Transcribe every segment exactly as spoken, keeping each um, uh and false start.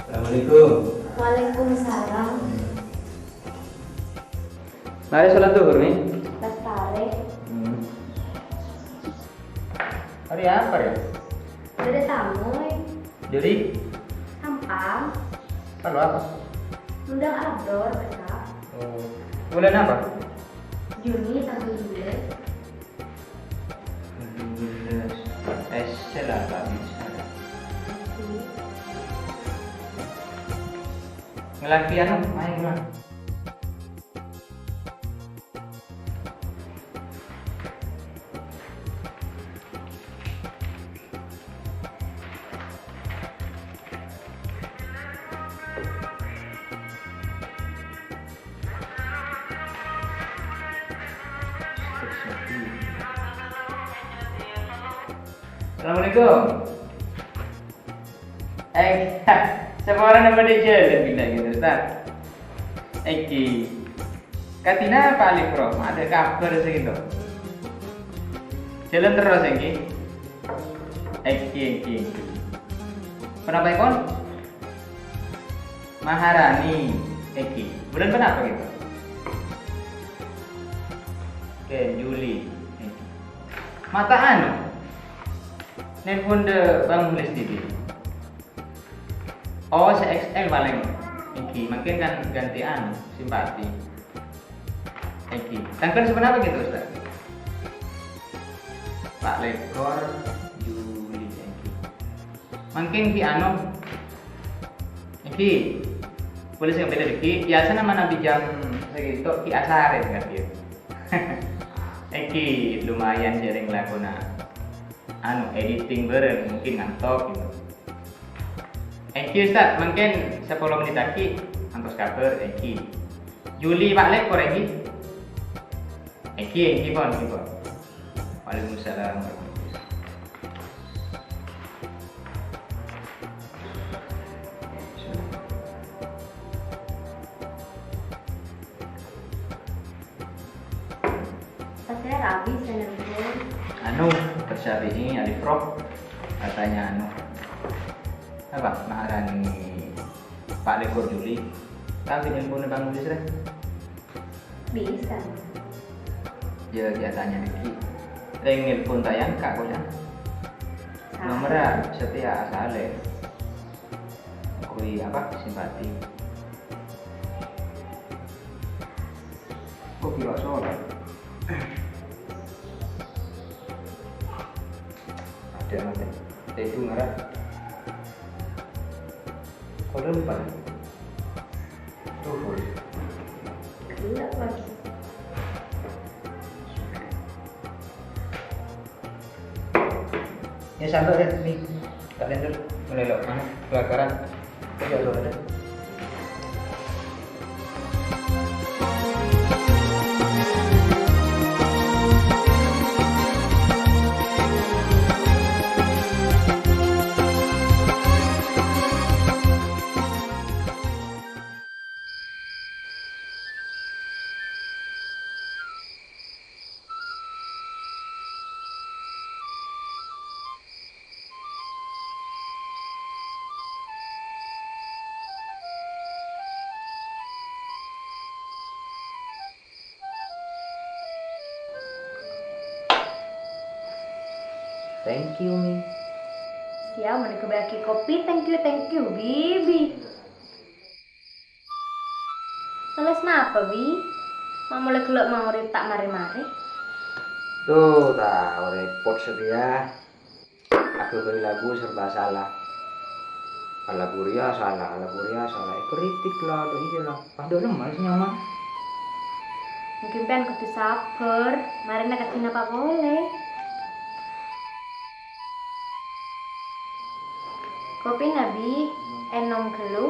Assalamualaikum. Waalaikumsalam. Mari sholat zuhur, Mi. Lestari. Hmm. Hari apa, ya? Ada tamu, eh. Jadi? Sampang. Kalau apa? Undang outdoor, Kak. Oh. Bulan apa? Juni tanggal dua belas. Dua belas. Eh, saya lah, tak bisa. Ngelaki anu, main lah. Assalamualaikum. Eh, sapa orèng napa dhâjâlân bilâ gitu, Ustaz? Èngghi. Kadhi napa, Alif, Bro? Ma' tadâ' kabhâr sè gitu. Jhâlân terros, èngghi. Èngghi, èngghi, èngghi. Ponapa, èpon? Maharani, èngghi. Bulân ponapa, gitu? Oke, Juli. Èngghi. Ma' ta' anu. Nelpon dâ' Bang Mulis dhibi'. Oh, sè X L palèng. Èngghi, mangkèn kan ghântèyan, simpati. Èngghi. Tangghâl sè ponapa gitu, Ustaz? Empat lèkor Juli, èngghi. Mangkèn ghi' anu. Èngghi. Polè sè ngabâlâ èngghi. Biyasana manabi jam saghânto ghi' asarè ngartè. Èngghi, lumayan jhâreng lakona. Anu, editing bhâreng, mungkin ngantok gitu. Èngghi, Ustaz, mangkèn sapolo mennit aghi', antos kabhâr, èngghi. Juli empat lèkor, èngghi. Èngghi, èngghi, pon, èngghi, pon. Waalaikumsalam warahmatullahi wabarakatuh. Pas saya rabi, saya nelpon. Anu, terus Syafi'i, Alif Roh, katanya anu, apa, Maharani empat lèkor Juli, kan nelpon Bang Mulis, rè? Bisa. Ya, dia tanya lagi. Rèng nelpon tayang, Kak, kok, ya? Salah. Nomornya setia, salah. Kui apa? Simpati. Kok kira sholat? Ada mati. Itu ngarah. Kok lupa? Tuhur. Enggak lagi. Ya, sampai deh, nih. Kalender mulai lo, mana? Kebakaran. Iya, lo ada. Thank you, Mi. Siya mon èghâbâyaghi kopi, thank you, thank you, Bi, Bi. Ngales napa, Bi? Ma' molaè ghellâ' maorèp ta' marè-marè? Duh, tao, repot satèya. Aghâbây lagu serba salah. Alagu rèya salah, alagu rèya salah. Èkritik la, iyâ la. Padâ lemma sè nyaman. Mungkin sampèyan kodhu sabbhâr, marèna kadhi napa polè. Kopi, Bi, ènom ghâllu.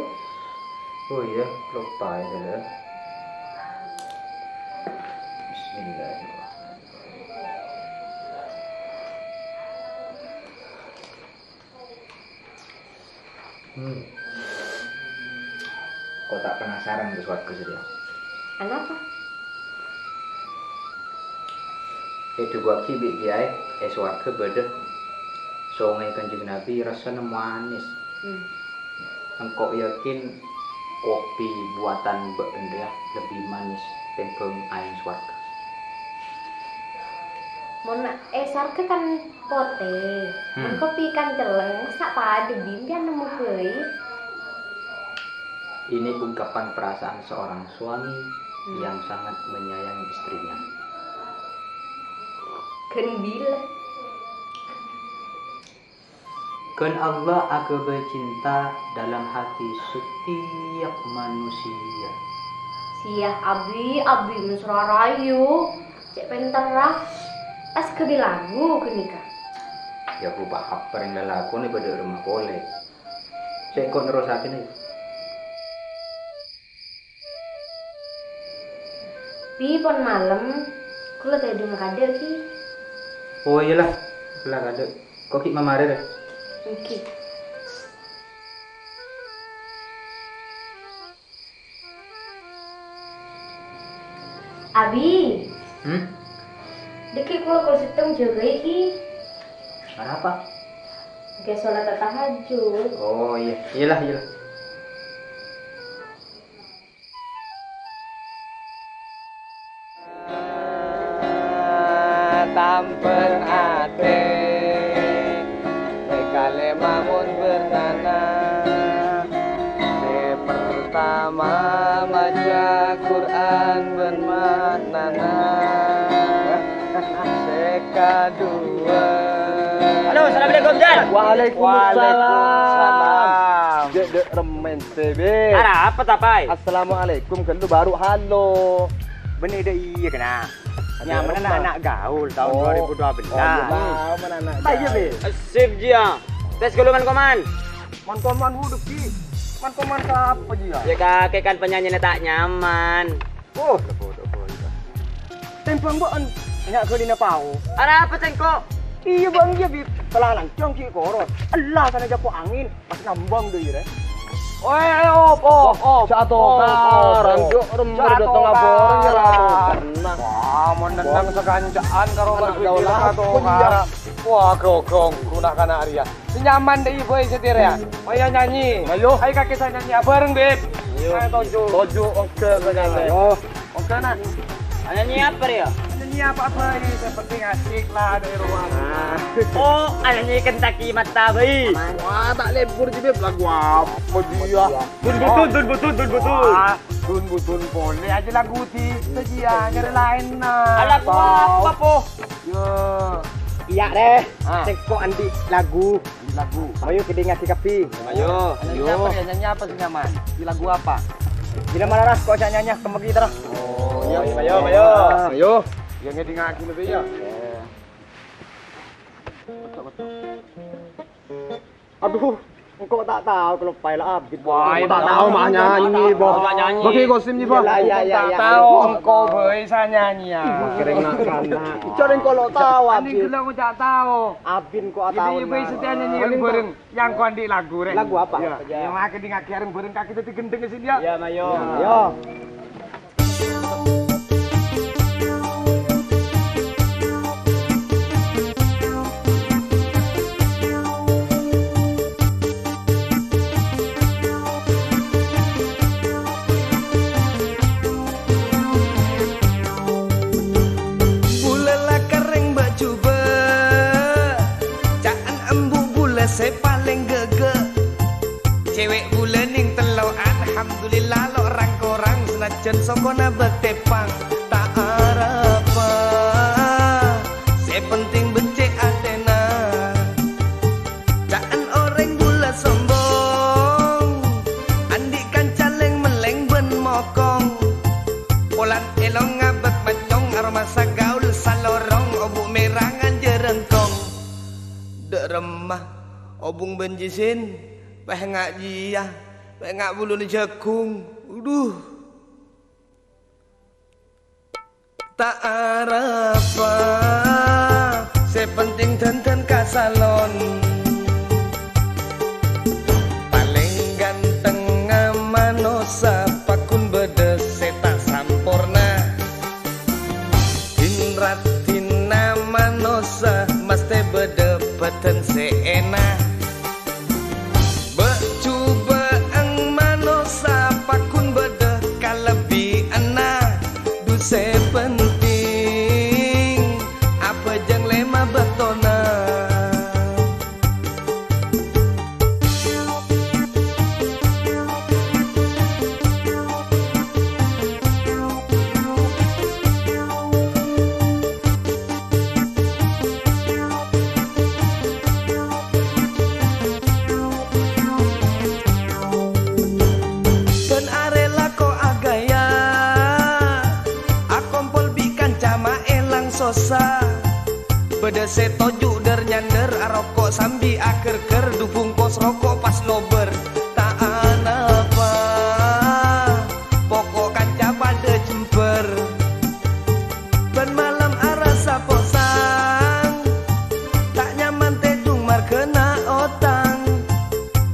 Oh iyâ, loppa ya, Lè. Bismillahirrahmanirrahim. Hmm. Kok ta' penasaran ka sowarghâ satèya? Anapa? Èdhâbuwaghi bi' kèyaè, è sowarghâ bâdâ songay Kanjeng Nabi rassana manis. Hmm. Engko' yakin kopi buatan bâ'na rèya lebbi manis tèmbhâng aèng sowarghâ. Mon è sowarghâ kan potè, Hmm. mon kopi kan celleng, masa' padâ, Bi, sampèyan nemmo bhâi. Ini ungkapan perasaan seorang suami Hmm. yang sangat menyayangi istrinya. Ghân bilâ. Ghân Allah aghâbây cinta dalam hati setiap manusia. Siya, Abi, Abi, mesra rayu. Cè' pènterra. Pas ghâbây lagu ghânèka. Ya, ghâbây apa rèng lalakonna bâdâ è roma polè. Sèngko' nerrossaghi, nè. Bi, pon malem, kaulâ tèdungnga kadâ', Bi. Oh, iyâ la, la kadâ'. Ko' ghi' mamarè, rè? Èngghi. Abi. Hmm? Dâgghi' kaulâ kol sèttong jâgâi, ghi. Arapa? Ghi' sholat tahajud. Oh, iyâ. Iyâ la, iyâ la. Tampèl atè sè kalèma mon bârtana. Sè partama maca Qur'an bân maknana. Sè kaduwâ. Halo, assalamualaikum, Jan. Waalaikumsalam. Waalaikumsalam. Dek, dek, remen. T B. Arapa, Tapai? Assalamualaikum, ghâllu bhuru halo. Bânnè dâ' iyâ, kèna. Nyamana ana' gaul taon Oh. dua ribu dua belas. Oh, iyâ, nyamana ana' Tapai, iyâ, gaul. Bè. Sip, Jiya. Tes ghâllu, Man Koman. Man Koman, wudhu, Ki. Man Koman sapa, Jiya? Ya, kakè kan penyanyina ta' nyaman. Oh, dâpa', dâpa', iyâ. Tèmbhâng bâ'en, nya' ghâlina pao. Arapa, Tèngko? Iyâ, Bâng, iyâ, Bi. Kalanan cong ghi' koros. Ella sana japo angin, pas nambang dâ' iyâ, rè. Oe, op, op, op. Jatuh Op, op, karan, op. Jok, rem, Jatuh dâteng abang, ya, karan. Ratu. Nah. Wah, mon nendang Wah. sakancaan karo Anak Bang Bidi gaul apa, jatuh Bang, karan. Wah, gogong, guna kana' rèya. Sè nyaman dâ' iyâ bhâi satèya. Ayo nyanyi. Ayo. Ayo kakè sè nyanyi bareng, Bib. Ayo. Ayo, toju'. Toju', oke, oke, oke. Ayo. Oke, Nak. Nyanyi apa, Rio? Nyanyi apa bhâi? Yang penting asik lah, ada ruang. Ah. Oh, nyanyi Kentucky Mata, bhâi. Wah, tak libur, Bib. Lagu apa dia? Dun butun, dun butun, dun butun. Wah, dun butun polè aja lagu di, di dia, nyari lain, nah. Lagu apa, Po? Yo. Iyâ, rè. Ah. Sèngko' andi' lagu. Lagu. Ayo, kèdingngaghi kabbhi. Ayo. Nyanyi Ayo. apa ya? Nyanyi apa sih nyaman? Di lagu apa? Bila malaras kok cak nyanyi kembali terus. Oh, iya, ayo, ayo. Ayo. Ya, ngèdingngaghi lebbi, ya. Betul, betul. Aduh, engko' ta' tao kaloppaè la abit. Wah, Engko' ta' ta' tao tao mah nyanyi, Bo. Mah nyanyi. Bagi kosim, Ji, Bo. Iya, iya, iya, iya. Ta' tao, engko' bhâi sa nyanyi, ya. Kering nak-kana'. Cor engko' lo' tao, Ani abit. Gelo' ta' tao. Abin kok Jadi, tao, bhâi nah. Setia nyanyi Paling bareng. Yang kau andi' lagu, rè. Lagu apa? Iya. Apa, Jang? Yang makan di ngaki areng bareng kaki tadi gendeng sini, ya. Iya, Mayo. Yo. Bulâ la kerrèng bâ' jubâ'. Cewek bulâ nèng tello'an, alhamdulillah lo' rang-korang, sanajjân sokona bâk tepang, ta' arapa. Sè penting beccè' atèna. Ca'en orèng bulâ sombong, andi' kanca lèng-mellèng bân mokong. Polana èlong ngabâk maccong, aromasa gaul salorong, obu' mèra nganjâr engkong. Dâ' remma, obung bân jisin, pèh nga' jiyâ, pèh nga' buluna jhâghung. Adhu. Ta' arapa, sè penting dhân-dhân ka salon. Palèng ganteng manossa, pagghun bâdâ sè ta' samporna. Din-raddhinna manossa, mastè bâdâ bhâdhân sè èna'. Bâ'-jhubâ'ân manossa pagghun bâdâ kalebbiyanna. Dhu sè penting abhâjâng lèma bâktona. Bân arè lako aghâjâ, akompol bi' kanca ma' èlang sossa. Bâdâ sè toju' dâr-nyandâr, aroko' sambi aghâr-ghâr, dhu bungkos roko' pas lobâr. Ta' anapa, poko' kanca padâ jembhâr. Bân malem arassa posang, ta' nyaman tèdung marghâna otang.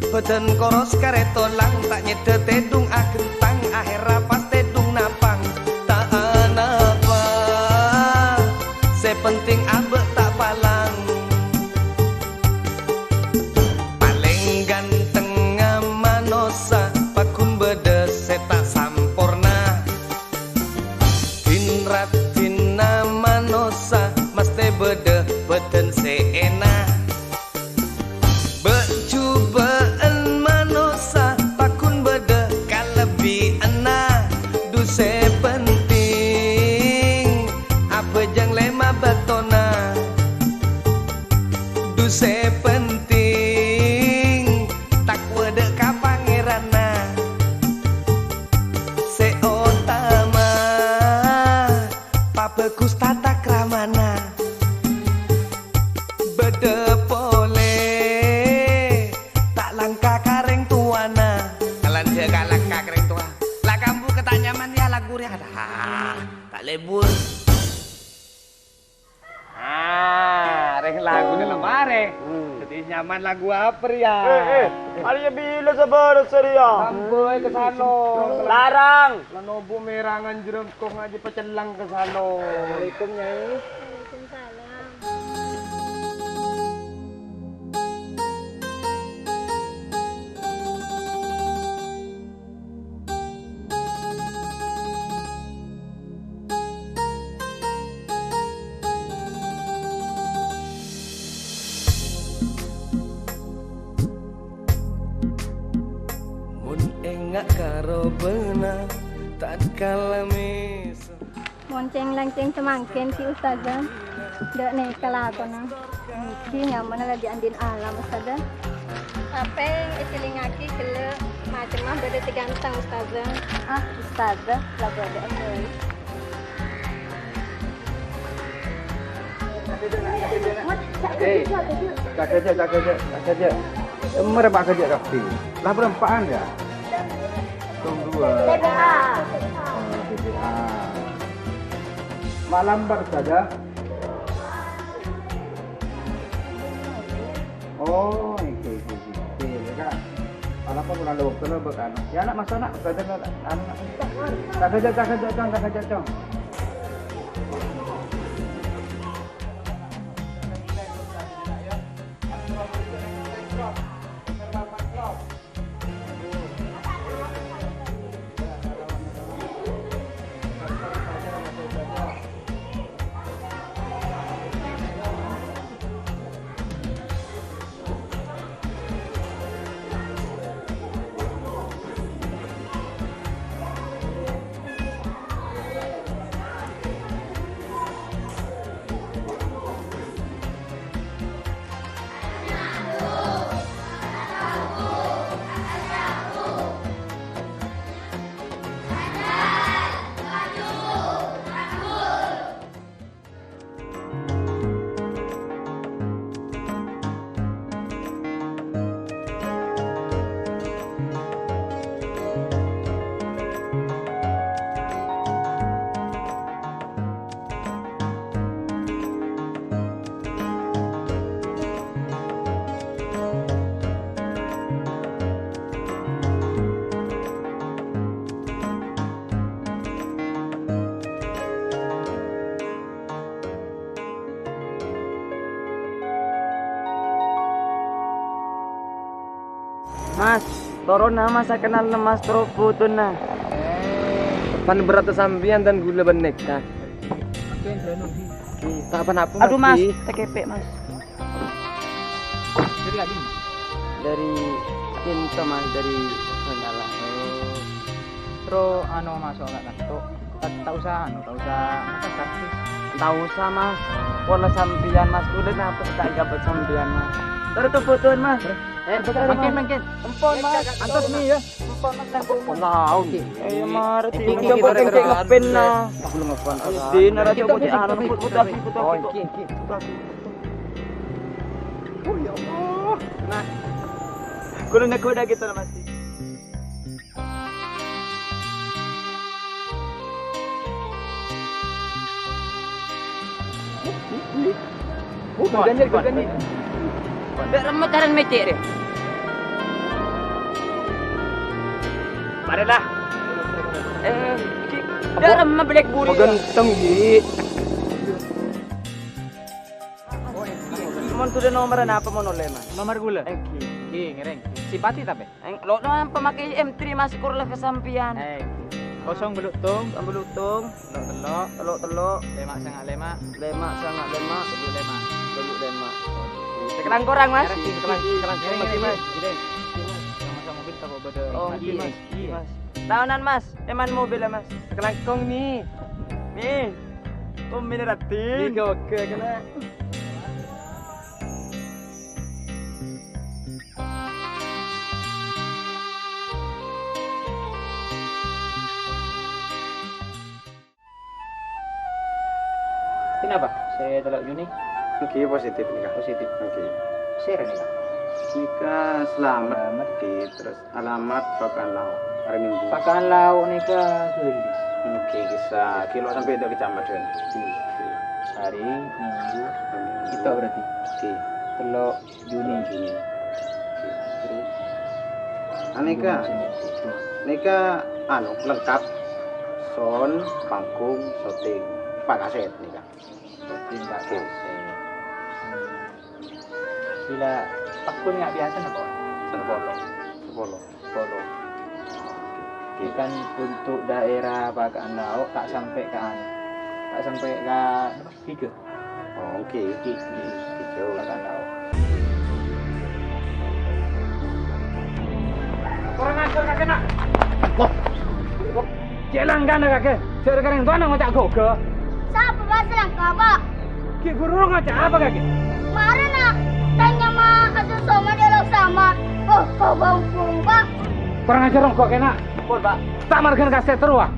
Bhâdhân koros karè tolang, ta' nyèdhâ tèdung aghentang, ahèrra pas tèdung napang. Ta' anapa, sè penting abâ' ta' palang. Palèng ganteng manossa, pagghun bâdâ sè ta' samporna. Din-raddhinna manossa, mastè bâdâ bhâdhân sè èna'. Bâ'-jhubâ'ân manossa, pagghun bâdâ kalebbiyanna. Dhu sè penting abhâjâng lèma bâktona. Dhu sè penting takowa dâ' ka Pangèranna. Sè otama, pabhâghus tata kramana. Bâdâ polè, ta' langka ka rèng towana. Kalanja ka langka ka rèng towa. La kambu ka ta' nyaman ya lagu rèya. Adah, ta' lebur. Ah, rèng laguna la marè. Hmm. Dhâddhi nyaman lagu apa rèya? Eh, eh, arèya bilâ sabârâ sarèya? Samboy ka sano. Larang. La nobu mèrangan jerengkong ajâ pacelleng ka sano. Assalamualaikum, Nyai. Waalaikumsalam. Mon enga' ka robâna, tatkala mèso. Mon cèng-lèncèng samangkèn, ghi, Ustazah. Dâ' nèka lakona. Nèka nyamana la dhi' andi'na alam, Ustazah. Tapè èsèlèngaghi ghellâ' macemma bâdâ sè ganteng, Ustazah. Ah, Ustazah, la bâdâ, Ustazah. Eh, cak aja, cak aja, cak aja. Emmer apa aja kabbhi? Lah berempaan ya? Tong dua. T B A. Oh, T B A. Malam Pak Ustazah. Oh, iki, iki, iki. Iki, ya, Kak. Kenapa kurang ada waktu lo, Bek, anu? Ya, anak, masuk, anak. Ustazah, anak, anak. Tak kerja, tak kerja, Cong, tak kerja, Cong. Toronna, Mas, sakennal, Mas, terro bhudhuna. Pan berrâ' sampèyan dhân ghulâ bân nèka. Sampèyan dhân ndi? Ki, ta' ponapa, Mas, Aduh, Mas, Ki. Tekepek, Mas. Dari ka'dimma? Dari Cinta, Mas, dari Donggala. Oh. Terro, anu, maso' ka kanto. Ta', ta' osa, anu, ta' osa, apa, servis? Ta' osa, Mas. Pola sampèyan, Mas. Ghulâ napa ta' èkabât sampèyan, Mas. Terro to bhudhuna, Mas. Eh, mangkèn, mangkèn. Empon, Mas. Antos mi, ya. Empon, Mas. Empon, Mas. Oke. Eh, mara, Iki, iki, iki, gara-gara ngepin, anu, nah. Aku lu ngepin. Di nara coba cek anu, put-, put-, put-, put-, Oh, iki, iki. Oh, ya Allah. Nah. Ghulâ nèko udah gitu, Mas. Ghâ' remma carana mècè', rè. Marèla. Eh, Ki, ghâ' remma BlackBerry. Ganteng, Ki. Mon ghulâ nomerra napa mon ollè, Mas? Nomer ghulâ? Èngghi. Èngghi, ngèrèng. Simpati tapè? Èng-, lo, lo, apa makkè M three, Mas, kor la ka sampèyan. Èngghi. Kosong bâllu' tong. Kosong bâllu' tong. Tello' tello'. Tello' tello'. Lèma' sanga' lèma'. Lèma' sanga' lèma'. Tello' lèma'. Tello' lèma'. Sakalangkong, Mas. Sakalangkong, sakalangkong, Mas. Gini, gini, gini. Sama-sama mobil tako' bâdâ. Oh, èngghi, Mas. Èngghi, Mas. Taonan, Mas. Èman mobil, ya, Mas. Sakalangkong, Mi. Mi. Ummi Radin. Èngghi, oke, kena. Kenapa? Saya telok Juni. Nggih, positif nika. Positif. Nggih. Sera nika. Nika selamat. Selamat. Nggih, terus alamat Pakan Lauk. Hari Minggu. Pakan Lauk nika Juni. Nggih, kisah kilo sampai ke kecamatan. Nggih. Hari Minggu. Kita berarti. Nggih. Telok Juni. Juni. Terus? Aneka, neka anu lengkap, sound, panggung, syuting, Pak Kaset nika. Syuting Pak Kaset. Gila, tekun nggak biasa napa? Sepuluh. Sepuluh. Sepuluh. Ini kan untuk daerah Pakan Lauk, tak sampai ke anu. Tak sampai ke Tiga. Oh, oke. Tiga. Tiga. Kurang ajar kakè, Nak. Wah. Cè' langkana kakè. Jhâ' rèng-orèng towana ngoca' ghâghâ. Sapa, Pak, sè langka, Pak? Ghi' ghuru ngoca' apa kakè? Mara, Nak. Tanya ma' Abdul Somad, ya, Lok Samad. Oh, oh, bau, bau, Pak. Kurang ajar engko' kakè, Nak. Pon, Pak. Ta' marghâna kasè terro, ah.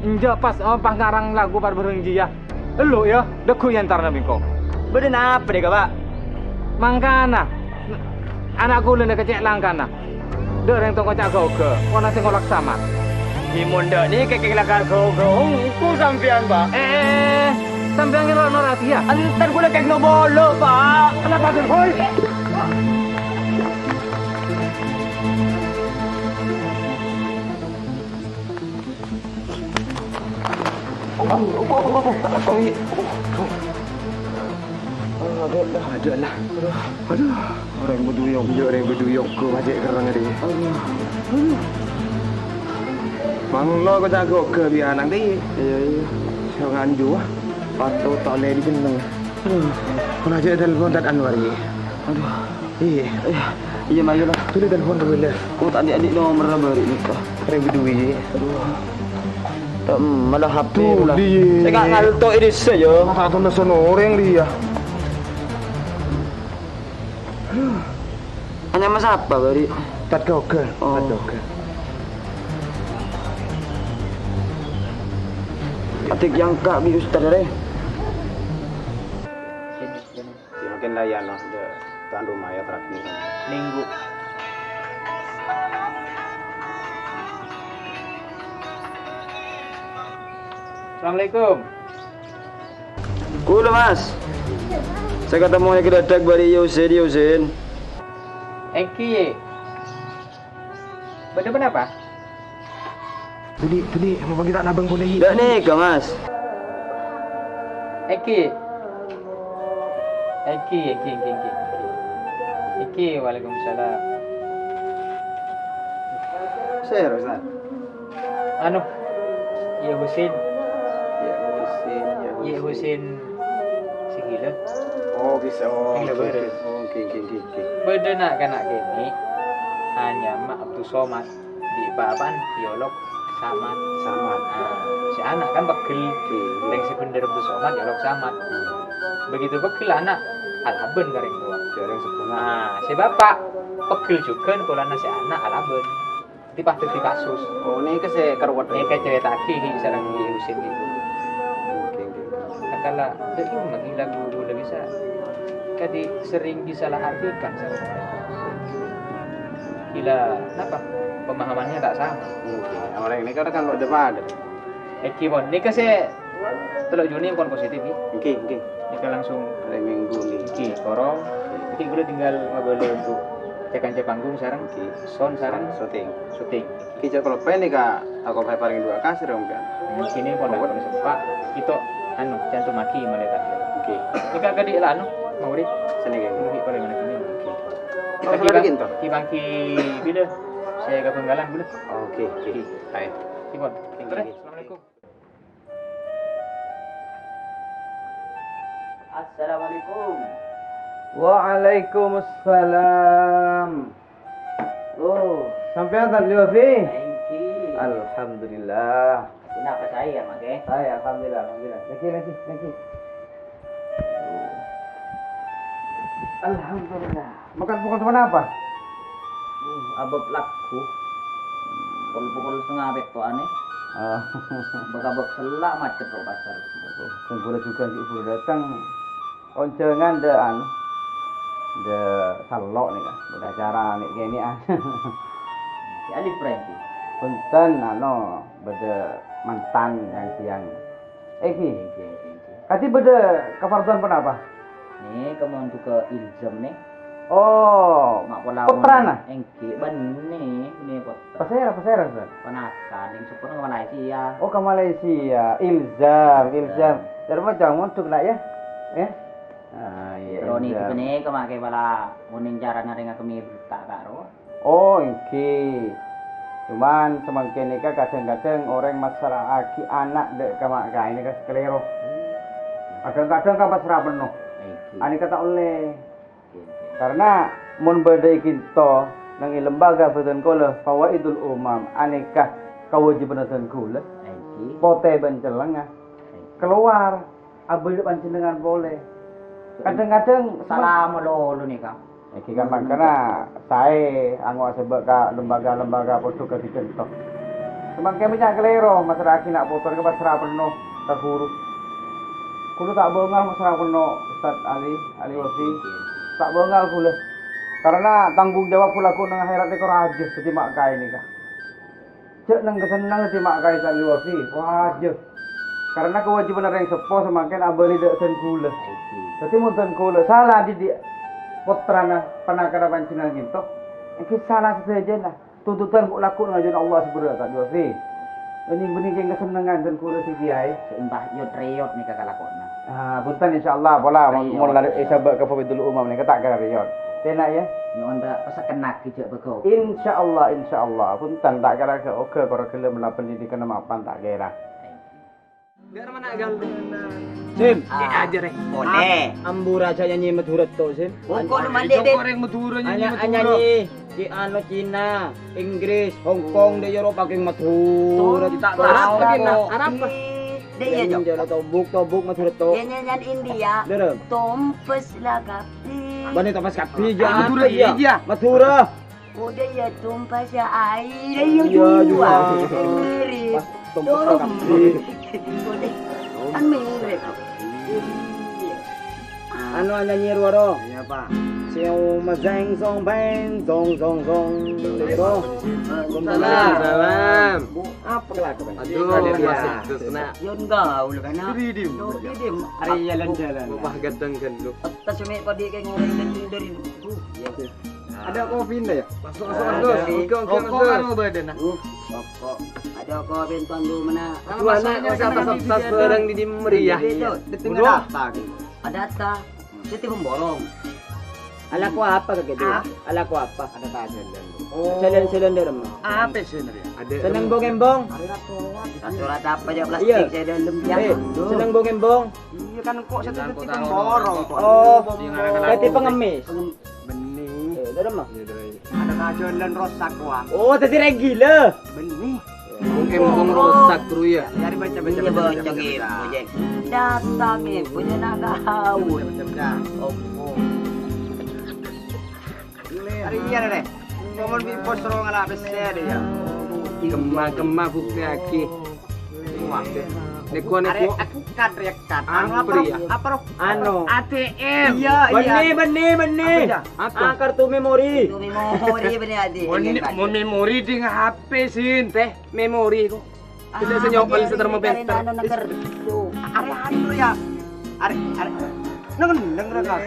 Enjâ' pas, oh, pas ngarang lagu par-, bareng jiyâ. Elu, ya, deggu' entarna bengko. Bâdâ napa, dhi, Pak? Mangkana, ana' kaulâ nèka cè' langkana. Dâ' rèng tong ngoca' ghâghâ, pona sè ngolak samar. Ghi' mon dâ' nèka kèng lakar ghâghâ, engko' sampèyan, Pak. Eh, eh, eh, sampèyan ngèro-noro' atèya? Entar kaulâ kèng nobolo, Pak. Kenapa, Dur? Hoi! Aduh, aduh, aduh. Aduh, orèng bâdhu yoga, orèng bâdhu yoga, pajhât kerrèng, dhi. Aduh. Aduh. Manglo kok ta' ghâghâ, bi' ana', dhi. Iyâ, iyâ. Sè nganju, ah. Patut ta' ollè dhi jenneng. Aduh. Pon ajhâ' telpon Tad Anwar, yâ. Aduh. Iyâ. Iyâ, iyâ, mayu lah. Tolè telpon kabâlâ. Oh, ta' andi'-andi' nomerra bâri' nèka. Rèng bâdhu, yâ. Aduh. Ta' malah H P lah. Tolè. Sè ngalto' ini sè, yâ. Masa tulisan orèng, yâ. Anyama sapa, bâri'? Tad Gogel. Oh. Tad Gogel. Atik yang kak bi ustad, rè. Ya, mungkin lah ya, noh, de, tuan rumah ya, terakhir. Minggu. Assalamualaikum. Kaulâ, Mas. Sè katemmona kadhâddhâk bâri' Yusin, Yusin. Èngghi, yâ. Bâdâ ponapa? Bâli, bâli, apa kita nabang polè, yâ? Dâ' nèka, Mas. Èngghi. Èngghi, èngghi, èngghi, èngghi. Èngghi, waalaikumsalam. Sèra, Ustaz? Anu, Yâ Husin. Yâ Husin, Yâ Yâ Husin. Husin sè ghilâ. Oh, bisa. Oh, Sè ghilâ oke, bârâ'. Oke, oke, oke, oke. Bâdâ na'-kana' kènè', anyama Abdus Somad. Di' bapa'na èolok Samad. Samad. Ah, sè ana' kan pegghel. Oke. Rèng sè bhendher Abdus Somad èolok Samad. Hmm. Begitu pegghel ana', alabân ka rèng towa. Ka rèng sebbhungnga. Ah, sè bapa' pegghel jhughân polana sè ana' alabân. Dhâddhi pas dhâddhi kasus. Oh, nèka sè karuwet. Nèka carèta'aghi sareng Yâ Husin nèko. Oke, oke, oke. Kakala, dhâddhi manggi lagu-lagu bisa. Kadhi sering disalahartikan sareng. Gila, napa? Pemahamannya tak sama. Oke, orèng nèka kan padâ-padâ. Èngghi, pon. Nèka sè tello' Juni pon positif, ghi? Èngghi, èngghi. Nèka langsung hari Minggu, ghi. Èngghi, korong. Èngghi, kaulâ tinggal ngabâlâ untuk cèkancè panggung sareng, èngghi, sound sareng syuting. Syuting. Èngghi, jhâ' kaloppaè nèka tako' paring du'a kasir, Om, kan? Mungkin nèka pon, pon sempa'. Kèto, anu, cantum lagi malaikat. Èngghi. Nèka kadhi la, anu, mau di? Sini, ghi. Èngghi, paling mana ini? Èngghi. Kita Oh, sudah kibang-, bikin, toh? Kibang-, ki-, bila? Saya ke Bangkalan, boleh? Oke, oke. Èngghi. Baik. Èngghi, pon. Èngghi, èngghi. Assalamualaikum. Assalamualaikum. Waalaikumsalam. Oh, sampèyan, Tan Liwafi? Èngghi. Alhamdulillah. Kenapa saya, Mak, eh? Saya, alhamdulillah, alhamdulillah. Lagi, lagi, lagi. Alhamdulillah. Makan pokok teman apa? Uh, abab laku. Pukul-pukul setengah pètto'an, eh. Oh. Bâk-abâk sella' macet ro pasar. Kan gua juga sih baru datang. Onjhângan dâ' anu, dâ' sallo' nèka, bâdâ acara nè'-kènè'an. Si Alif, Bray, ki? Bhunten, anu, bâdâ mantan yang siang. Eh, ki? Èngghi, èngghi, èngghi. Kadhi bâdâ kaparlowan ponapa? Nè, kemon duka ilzam, nè. Oh, Ma' pola pottrana? Èngghi, bânnè, bânnè pottra. Pasèra, pasèra, Ustaz? Ponakan, sè seppona ka Malaysia. Oh, ka Malaysia. Ilzam, ilzam. Ilzam. Jhâ' rèng mondhuk, Na', yâ? Eh? Ah, iyâ, Roni ilzam. Ghânèka, Ma', kè bâlâ ngonèng carana rèng akemmè berta, karo. Oh, èngghi. Cuman samangkèn nèka kadhâng-kadhâng orèng massra'aghi ana' dâ' ka ma' kaè nèka kalèro. Kadhâng-kadhâng kan pasra penno. Èngghi. Anèka ta' ollè. Karna mon bâdâ è ka'dinto neng è lembaga bhâdhân kaulâ, Fawaidul Umam, anèka kawâjibhânna dân kaulâ, èngghi, potè bân cellengnga, èngghi, kalowar abâli panjhennengngan polè. Kadhâng-kadhâng sala malolo nèka. Èngghi kan mangkana saè angowa sabâ' ka lembaga-lembaga padhâ kadhi ka'dinto. Samangkèn bânnya' kalèro, massra'aghi na' potona ka pasra penno ka ghuru. Kaulâ ta' bângal massra penno, Ustaz Ali, Ali Wafi. Ta' bângal kaulâ. Karna tanggung jawab kaulâ neng akhèrat nèka rajâ dhâddhi ma' kaè nèka. Jhâ' neng-kasenneng dhâddhi ma' kaè, Ustaz Ali Wafi, rajâ. Karna kawâjibhânna rèng seppo samangkèn abâli dâ' dân kaulâ. Dhâddhi mon dân kaulâ sala didik pottrana, ponakanna panjhennengngan ka'dinto, èngghi sala sadhâjâna. Tuntutan kok lagghu' ngajhuna Allah sè berrâ', Ustaz Yofi. Ini bânnè kèng kasennengngan dân kaulâ sè kèyaè. Sè èmbah yot-rèyot nèka kalakowanna. Ah, bhunten, insyaallah, pola mon, mon la èsabâ' ka Fawaidul Umam nèka ta' kèra rèyot. Tèna, yâ. Nyo'on ta' pasekennaghi jhâ' bâgâ. Insyaallah, insyaallah. Bhunten, ta' kèra ghâ-, oghâ karo ghellem la pendidikanna mapan ta' kèra. Sim. Ah, aja deh. Boleh. Am-, ambu raja nyanyi Madhurâ to, Sim. Pokok lu mandi, Dik. Orèng Madhurâ nyanyi Madhurâ. Nyanyi ki anu Cina, Inggris, Hong Kong, dâ' Eropa kèng Madhurâ. Tom-, tak tahu. Arab. Dek ya, Jok. Jala tobuk, tobuk Madhurâ to. Ya, nyanyian India. Dere. Tompes la kapi. Bânnè tompes kapi, ya. Madhurâ, iya. Madhurâ. Udah ya, tumpah ya air, ya, iya, dua. Iya. Miris. Pas tumpah. Udah. Kan mirip. Iya. Anu, nyanyi rowa, ro. Iya, Pak. Siu mazeng song beng, song, song, song. Ro. Waalaikumsalam. Salam. Bu, apa kelakuan? Aduh, iya, masuk ke sana. Yon gaul kan, ah? Didim. Yo, didim. Hari jalan-jalan. Wah, ganteng kan lu. Tas me' padi kayak ngoreng dan dari itu. Iya. Ada kopi ndak ya? Masuk, masuk, masuk. Ada. Oke, oke, rokok masuk. Kan mau badan, nah. Uh, rokok. Ada kopi tuan dulu mana? Tuan, masuknya atas, atas, atas barang di meriah. Itu, di tengah apa gitu? Ada apa? Itu pemborong. Alako apa kakè dâ'? Ah? Alako apa? Ada tajalan, Bu. Oh. Jalan-jalan dâ' remma. Apa sih, Nri? Ada. Seneng bong-embong? Ada surat apa ya, plastik Iya. Saya dalam ya. Eh, Aduh. Seneng bong-embong? Iya kan, kok saya Bilang titik kok tahu borong, orang. Kok. Oh. Di mana-mana Berarti aku. Pengemis. Benih. Eh, dâ' remma. Iya, Dre. Ada tajalan rosak, Wang. Oh, tadi orang gila. Benih. Bong-embong rosak, Bro, ya. Dari baca, baca, Iya, baca, baca, bocong baca, ibu, baca. Jeng. Datang ibu, jeng nak gaul. Baca, baca, baca. Opo. Hari iya, Dek. Ngomong di pos rong ala besar, ya. Kemma-kemma bukti lagi. Wah. Neko, Are neko. Aku kat, ya, kat. Anu Apa, apa, ya? Apa, Ro? Anu. A T M. Iya, iya. Benih, benih, benih. Apa, ya? Apa? Ah, kartu memori. Kartu memori, benih, Adi. Mon, Iya, Pak. Mon memori di H P, Sin. Teh, memori ku. Ah, Tidak senyok kali iya, setermo iya, penter. Anu, neker. Tuh. Are anu ya. Are, are. Neng, neng, neng, neng.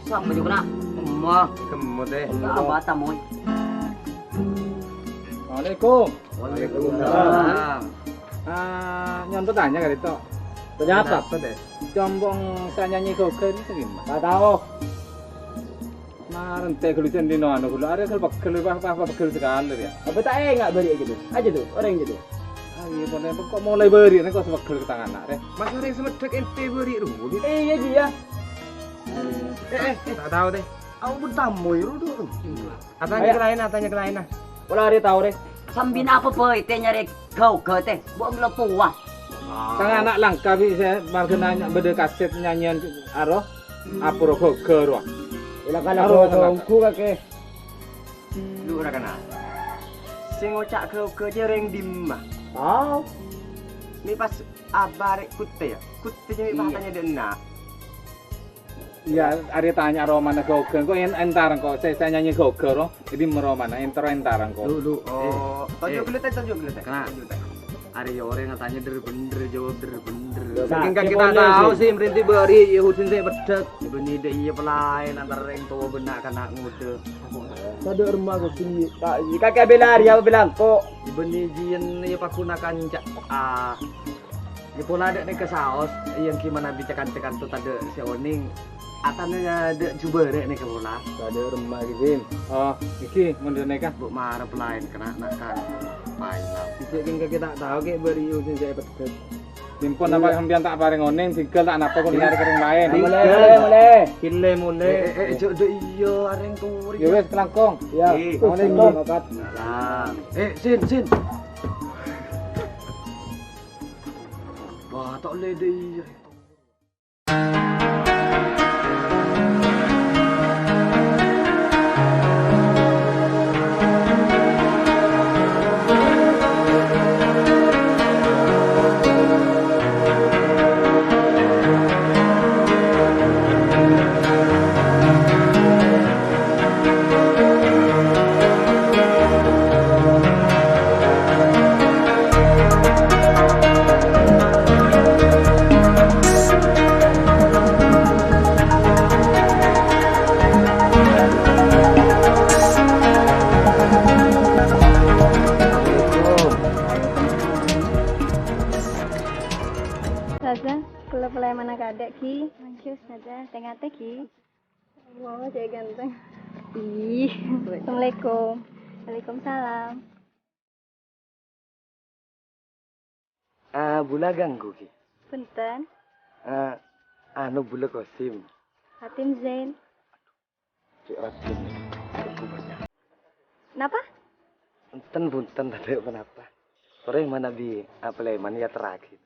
Sama juga nak. Emma. Kemot, eh. Enggak apa, tamu. Assalamualaikum. Waalaikumsalam. Ah, nyo'on tanya kali, Tok. Tanya apa? Apa, Dek? Combong saya nyanyi goga ini sing gimana? Nggak tahu. Nah, rente gelu jendino anu gelu. Are gel pegel, wah, wah, wah, pegel sekali, ya. Apa tak enggak beri gitu? Aja tuh, orang gitu. Ah, iya, boleh. Kok mulai beri, nih, kok sepegel ke tangan, nak, Re? Mas, orang semedek ente beri dulu, gitu. Eh, iya, iya. Eh, eh, eh, tak tahu, deh. Aku pun tamu, ya, dulu. Atanya Ayo. Ke lain, atanya ke lain, nah. Pola hari tahu, Re. Sambil apa, boy? Teh nyari gau-gau, teh. Buat ngelok tua. Tang anak langka, bi, saya marga nanya beda kaset nyanyian aro. Apa ro goga, ro? Ila kala Aro, goga, aro. Ungku, kakek. Lu ora kenal. Sing ngoca' gau-gau aja reng dimma. Tahu. Ini pas abah rek kute ya. Kute jadi Iya. Tanya dia enak. Iya, ada tanya ro mana goga. Kok en-, entar kok saya, saya nyanyi goga, ro. Jadi mero mana entar, entar kok. Lu, lu. Oh, eh, tonjok eh. Dulu, teh, tonjok dulu, teh. Kena. Tonjok, teh. Ari orèng atanya der-bender, jawab der-bender. Nah, Saking kan kita tahu sih, merinti bari, Yahudin saya pedek. Bani de iya pelayan antara orang tua benak anak muda. Tadâ' remma kok sini. Kakek bela hari apa bilang kok? Bani jian iya pakunakan cak. Ah. Ya pola ada nih ke saos, yang gimana bicakan-cakan tuh tadâ' si oning. Atanya ada jubare nih ke pola. Tadâ' remma gitu. Oh, iki mundur nih kah? Bu marep lain kena nak kan. Pain lah. Bisa kan kita tahu kayak bari Yahudin saya pedek. Timpun apa Iya. Sampeyan tak pareng oneng, tinggal tak napa kon nyari kering lain. Mulai, mulai, mulai. Kile mulai. Eh, eh, eh, jok, jok, iya, areng turi. Ya wes, kelangkong. Ya. Eh, Assalamualaikum. Salam. Eh, Sin, Sin. Wah, tok lede iya. Ustazah, kula pelayan mana kadek, Ki? Mangke, Ustazah, tengah-tengah, Ki. Wow, cek ganteng. Ih. Assalamualaikum. Waalaikumsalam. Ah, bula ganggu, Ki? Punten. Ah, anu, bula Kosim. Hatim Zain. Cek Raden. Napa? Enten, punten, tadâ' ponapa. Sore mana bi, apa leman ya teragi.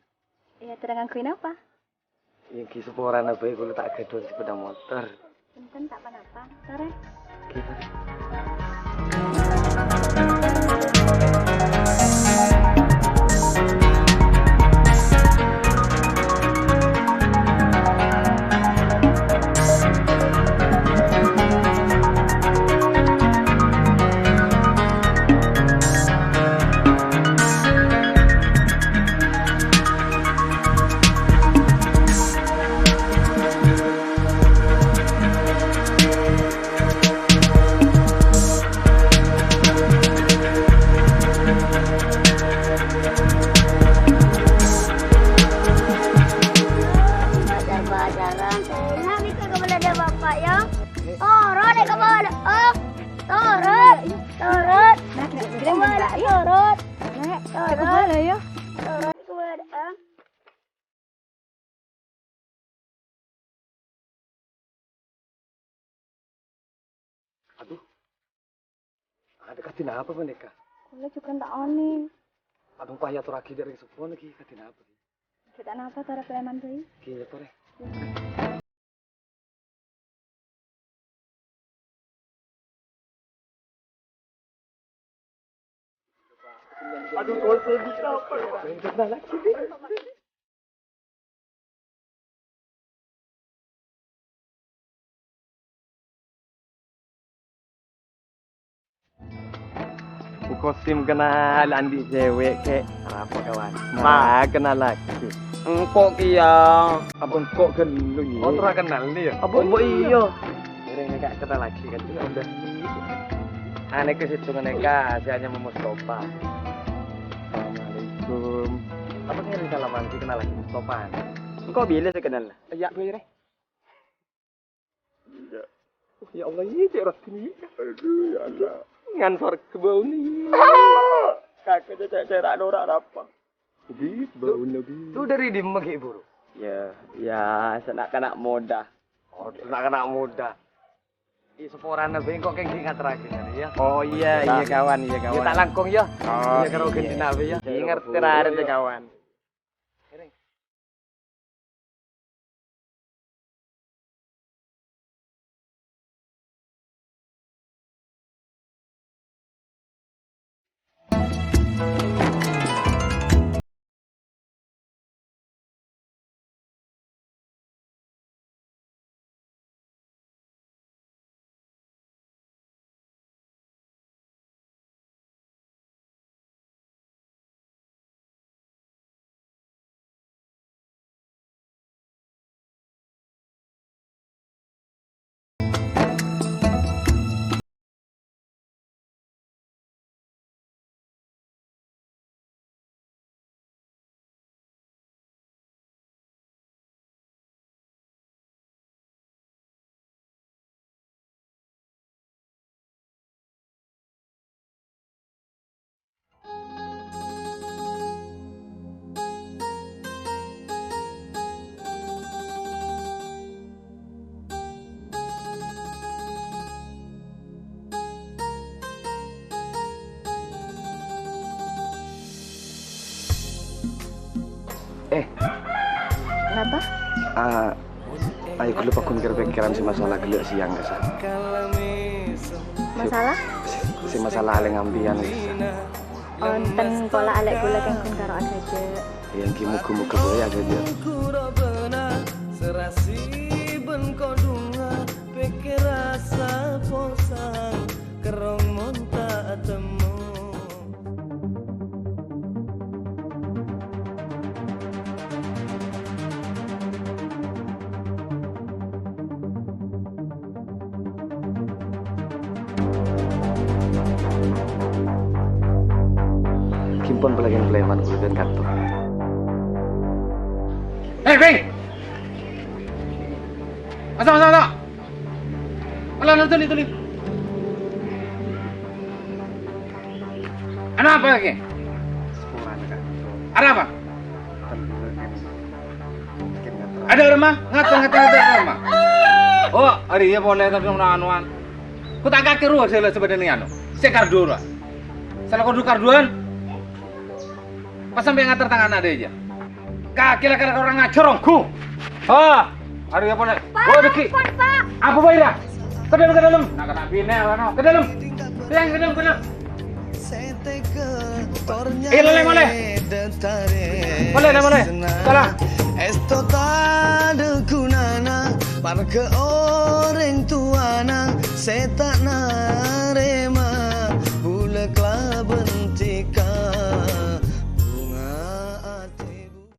Iya, terang ngangguin apa? Yang ki seporana bae kula tak gaduhan sepeda motor. Punten tak apa-apa. Sore. Oke, Pak. Rèng, Mbak, yuk. Turut. Nek, turut. Coba lah, ya. Turut, turut, ah. Aduh. Ada kadi napa panèka? Kaulâ jhughân ta' onèng. Aduh, pas èyatorraghi dâ' rèng seppo nèka kadi napa? Ghi' ta' napa, tara preman bhâi. Ghi' èyatorè. Aduh, kosong di apa? Bu Kosim kenal andi' cewek, kek. Arapa, kawan? Ma. Ma, kenal lagi. Engko' kèya. Apa engko' ghâllu, yè? Oh, tora kenal, yè? Apa? Oh, iya. Iyâ, nèka kenal lagi, kan. Iya, udah. Anèka sèttong nèka, sè anyama Mustafa. Assalamualaikum. Apa ngèrèng salaman sè kenal lagi Mustafa? Engko' bilâ sè kenal? Iyâ, Bu, yè. Iyâ. Ya Allah, iyâ, cè' roh gini. Aduh, ya Allah. Ngan sowarghâ bâuna, iyâ. Kakè cè', cè', cè' ra' nora' arapa. Bi, bâuna, bi. Lu dâri dimma ghi' buru? Ya, ya, sè na'-kana' modâ. Oh, na'-kana' modâ. Iyâ, saporana bengko kèng ghi' ngaterraghi, ya. Oh, iyâ, iyâ, kawan, iyâ, kawan. Iyâ, ta' langkong, ya. Oh, iyâ, karo ghântèna, ya. Iyâ, ngartè rarè, kawan. Eh. Kenapa? Ah, ayo, ghellâ' pagghun kèr-pèkkèran sè masalah ghellâ' sèyang, kassa'. Masalah? Sè, sè masalah alèng ambiyân, kassa'. Onten, pola alè' ghulâ kèng ghun karo aghâjâ'. Iyâ, èngghi, moghâ-moghâ bhâi aghâjâ'. Serasi bân kodhungnga, pèkkèr rassa posang, kerrong mon ta' temmo. Ghi pon palèng-palèman ghulâ bân kantor. Hei, Bing! Masa, masa, masa! Alah, alah, tuli, tuli. Anu apa lagi? Ada apa? Ada orang mah? Ngata, ngata, ngata orang mah. Oh, hari ya boleh tapi anuan. Ku ta' kakè rowa sè la sabâdâna anu. Sè kardu rowa. Sala kodhu karduan. Pas sampè' ngater tang ana' dâjâ. Kakè la kara-kara ngajar ongghu. Ha, arèya polè. Pak, oh, Deki. Pak, Pak. Apa bhâi, Ra? Ka dâlem, ka dâlem. Nah, kena binè, anu. Ka dâlem. Yang ka dâlem, ka dâlem. Eh, lè, lè, molè. Molè, lè, molè. Salah. Èsto tadâ' ghunana, marghâ orèng towana sè ta' narèma bulâ kalabân dhika. Bhunga atè bu-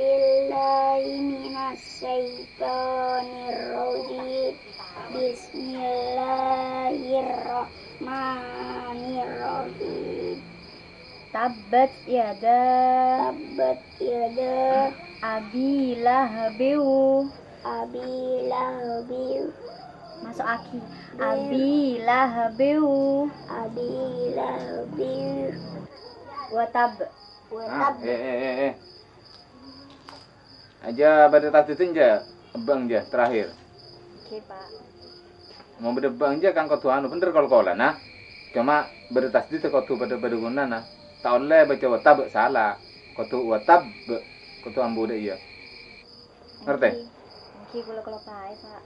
A'udzubillahi minasyaitonirrajim. Bismillahirrahmanirrahim. Tabbat yada. Tabbat yada. Abi Lahabiw. Abi Lahabiw. Masukaghi. Bil. Abi Lahabiw. Abi Lahabiw. Wa tab. Wa tab. Ah, eh, eh, eh, eh. Jâ' bâdâ tasdidhân jâ', ebbâng jâ', terakhir. Oke, Pak. Mon bâdâ ebbâng jâ' kan kodhu anu, bhender kol-kolan, nah. Coma bâdâ tasdidhân kodhu padâ-padâ ghunana. Ta' ollè bâca watab, sala. Kodhu watab, kodhu ambu dâ' iyâ. Ngartè? Èngghi, èngghi, kaulâ kaloppaè, Pak.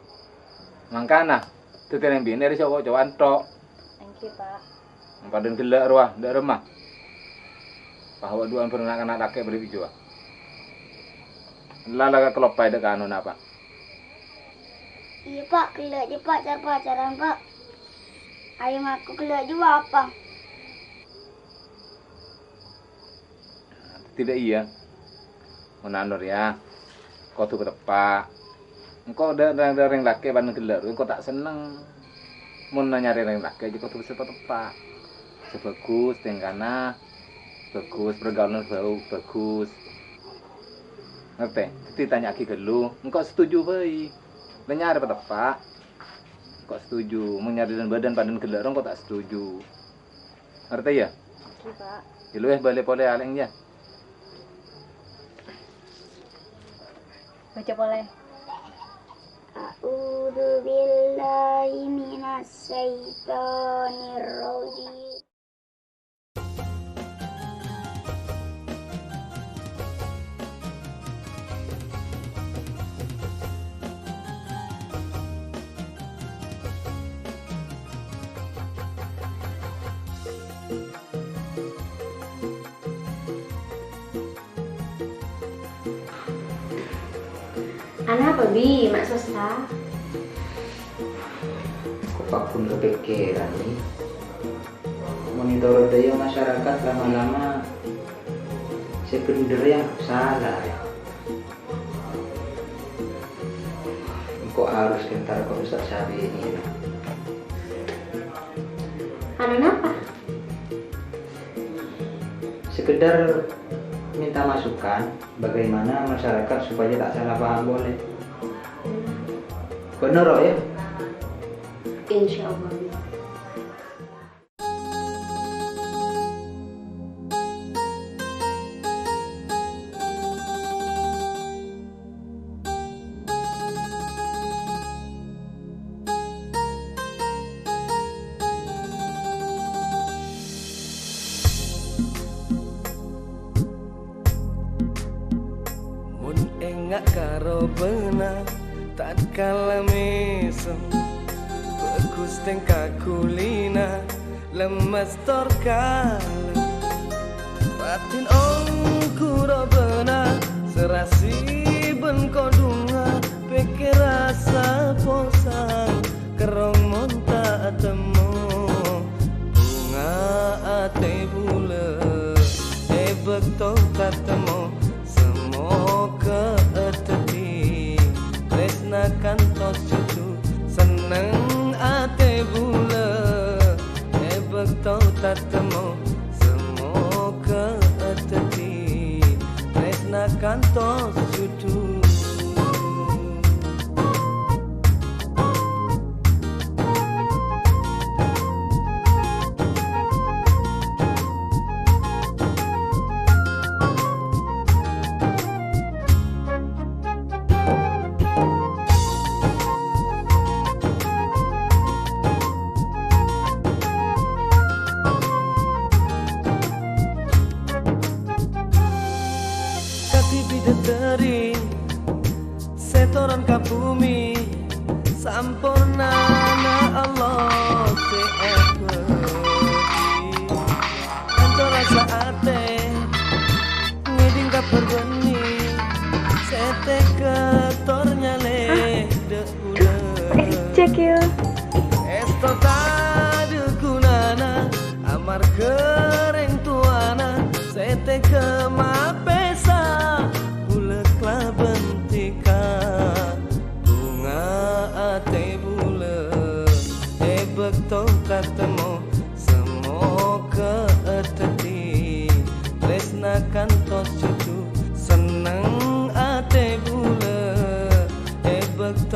Mangkana, dhâddhi rèng binè' rè co'-cocowân tok. Èngghi, Pak. Padâna ghellâ' rowa, dâ' remma. Pas awak duwâ'ân bâreng na'-kana' lakè' bâli' bijuwa. La, la kaloppaè dâ' kanona, Pak. Iyâ, Pak, ghellâ' jiyâ, Pak, car-pacaran, Pak. Ayo ngaku ghellâ' jiyâ, Pak. Tidak iyâ. Mon anu rèya, kodhu pateppa'. Engko' dâ-, dâ-, dâ-, rèng lakè' bân ghellâ' rowa engko' ta' senneng. Mon nyarè rèng lakè' jiyâ kodhu bisa pateppa'. Sè bhâghus tèngkana, bhâghus pergaulan bhâ-, bhâghus. Ngartè? Dhâddhi tanya'aghi ghâllu, engko' setuju bhâi. La nyarè pateppa'. Engko' setuju. Mon nyarè bân-bâdân padâna ghellâ' rowa engko' ta' setuju. Ngartè, yâ? Ngghi, Pak. Jâ' luwè bâli polè alèng, yâ. Baca polè. A'udzubillahi minasyaitonirrajim. Anapa, Bi? Ma' sossa? Ko' paggun kapèkkèran, Bi. Mon ètoro' dâ' iyâ masyarakat lama-lama sè bhender yang salah, yâ. Engko' harus entar ka ustad sabi ini, yâ. Anu napa? Sekedar minta masukan bagaimana masyarakat supaya tak salah paham boleh. Bener, Ro, ya? Insya Allah. Mon enga' ka robâna, tatkala mèsem, bhâghus tèngka kulina, lemmes tor kalem. Raddhin ongghu robâna, serasi bân kodhungnga, pèkkèr rasa posang, kerrong mon ta' temmo. Bhunga atè bulâ, è bâkto tatemmo, samoghâ dhâddhi trèsna kantos jhudhu. Senneng atè bulâ, è bâkto tatemmo, samoghâ dhâddhi trèsna kantos jhudhu. Kadhi bidadari sè toron ka bhumè, sampornana Allah sè abâdhi. Kanca rasa atè, ngèdhing kabhâr bânnè, sè tèghâ tor nyalè dâ' bulâ. Reject, ya. Èsto tadâ' ghunana, amarghâ rèng towana sè tèghâ mapèsa bulâ kalabân dhika. Bhunga atè bulâ è bâkto tatemmo, samoghâ dhâddhi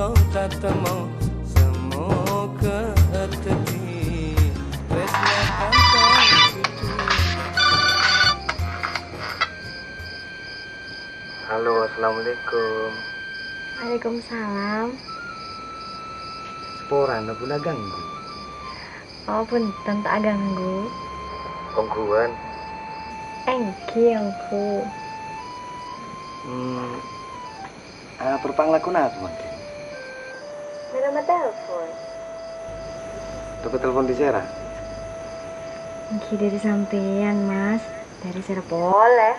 Tatemmo, semoga dhâddhi tresna tanpa pitu. Halo, assalamualaikum. Waalaikumsalam. Saporana bulâ ganggu. Oh, punten, ta' aganggu. Ongghuwân? Èngghi, ongghu. Hmm, ah, panglakowan apa mangkèn? Mèlo matelpon. Tapè telpon dâri sèra? Èngghi dâri sampèyan, Mas. Dâri sèra polè.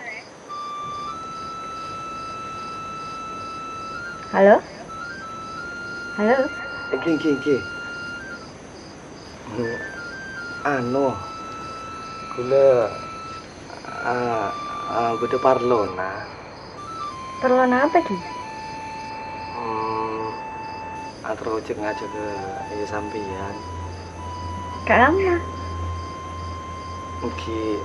Halo? Halo? Èngghi, èngghi, èngghi. Hmm, anu, kaulâ, ah, ah, bâdâ parlona. Parlo napa, Ki? Hmm, atorro jhâ' ngajhâk ka, iyâ, sampèyan. Ka kamma? Èngghi,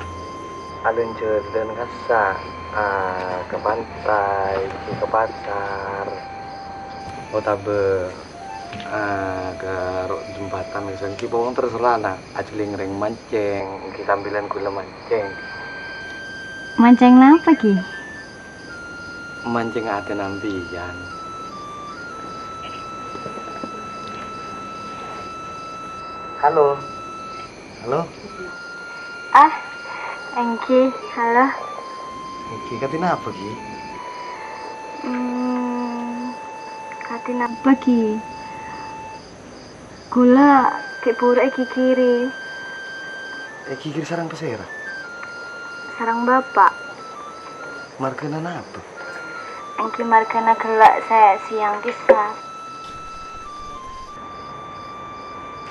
alèn-jhâlân kassa', ah, ka pantai, ka pasar, otabâ, ah, ka ro-, jembatan, kassa' èngghi pokokna terserah, na, ajhâlèng rèng mancèng, èngghi sampèyan kaulâ mancèng. Mancèng napa, Ki? Mancèng atèna sampèyan. Halo. Halo. Ah, èngghi, halo. Èngghi, kadhi napa, Ki? Hmm, kadhi napa, Ki? Kaulâ ghi' buru èghighiri. Èghighiri sareng pasèra? Sareng Bapa'. Marghâna napa? Èngghi marghâna ghellâ' sè sèyang kèsa.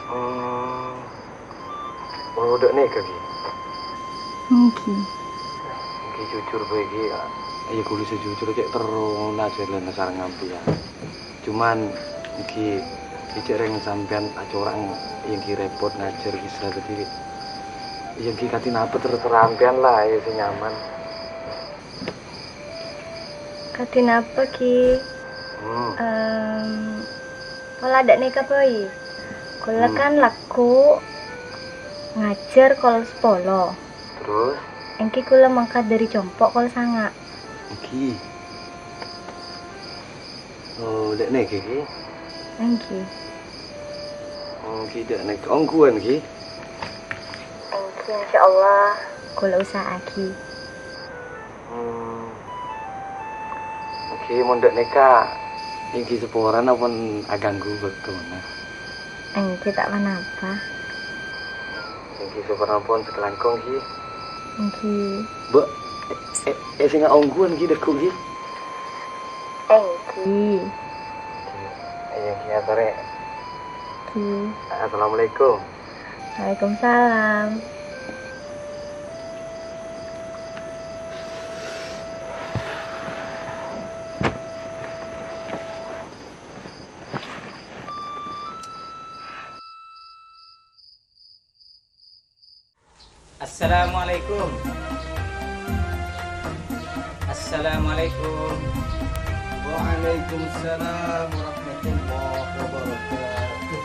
Hmm. Oh, dâ' nèka, Ki? Èngghi. Èngghi, jujur bhâi, Ki, yâ. Iyâ, kaulâ sè jujur, cè' terrona jhâlânna sareng sampèyan. Cuman, èngghi, cè' rèng sampèyan acorang, èngghi rèpot ngajhâr kèsa, dhâddhi, èngghi, kadhi napa terserah sampèyan la, iyâ, sè nyaman. Kadhi napa, Ki? Hmm. Em, pola dâ' nèka bhâi. Kaulâ Hmm. kan lagghu' ngajhâr kol sapolo. Terus? Èngghi kaulâ mangkat dâri compo' kol sanga'. Èngghi. Oh, dâ' nèka, Ki? Èngghi. Èngghi, dâ' nèka. Ongghuwân, Ki? Èngghi, insyaallah. Kaulâ usaha'aghi. Hmm. Èngghi, mon dâ' nèka, èngghi saporana pon aganggu bâktona. Èngghi, ta' ponapa. Èngghi, saporana pon sakalangkong, Ki. Èngghi. Mbok, è, è, è, sènga' ongghuwân, Ki, dâgghu', Ki. Èngghi. Èngghi, èngghi, atorè. Èngghi. Assalamualaikum. Waalaikumsalam. Assalamualaikum. Assalamualaikum. Waalaikumsalam warahmatullahi wabarakatuh.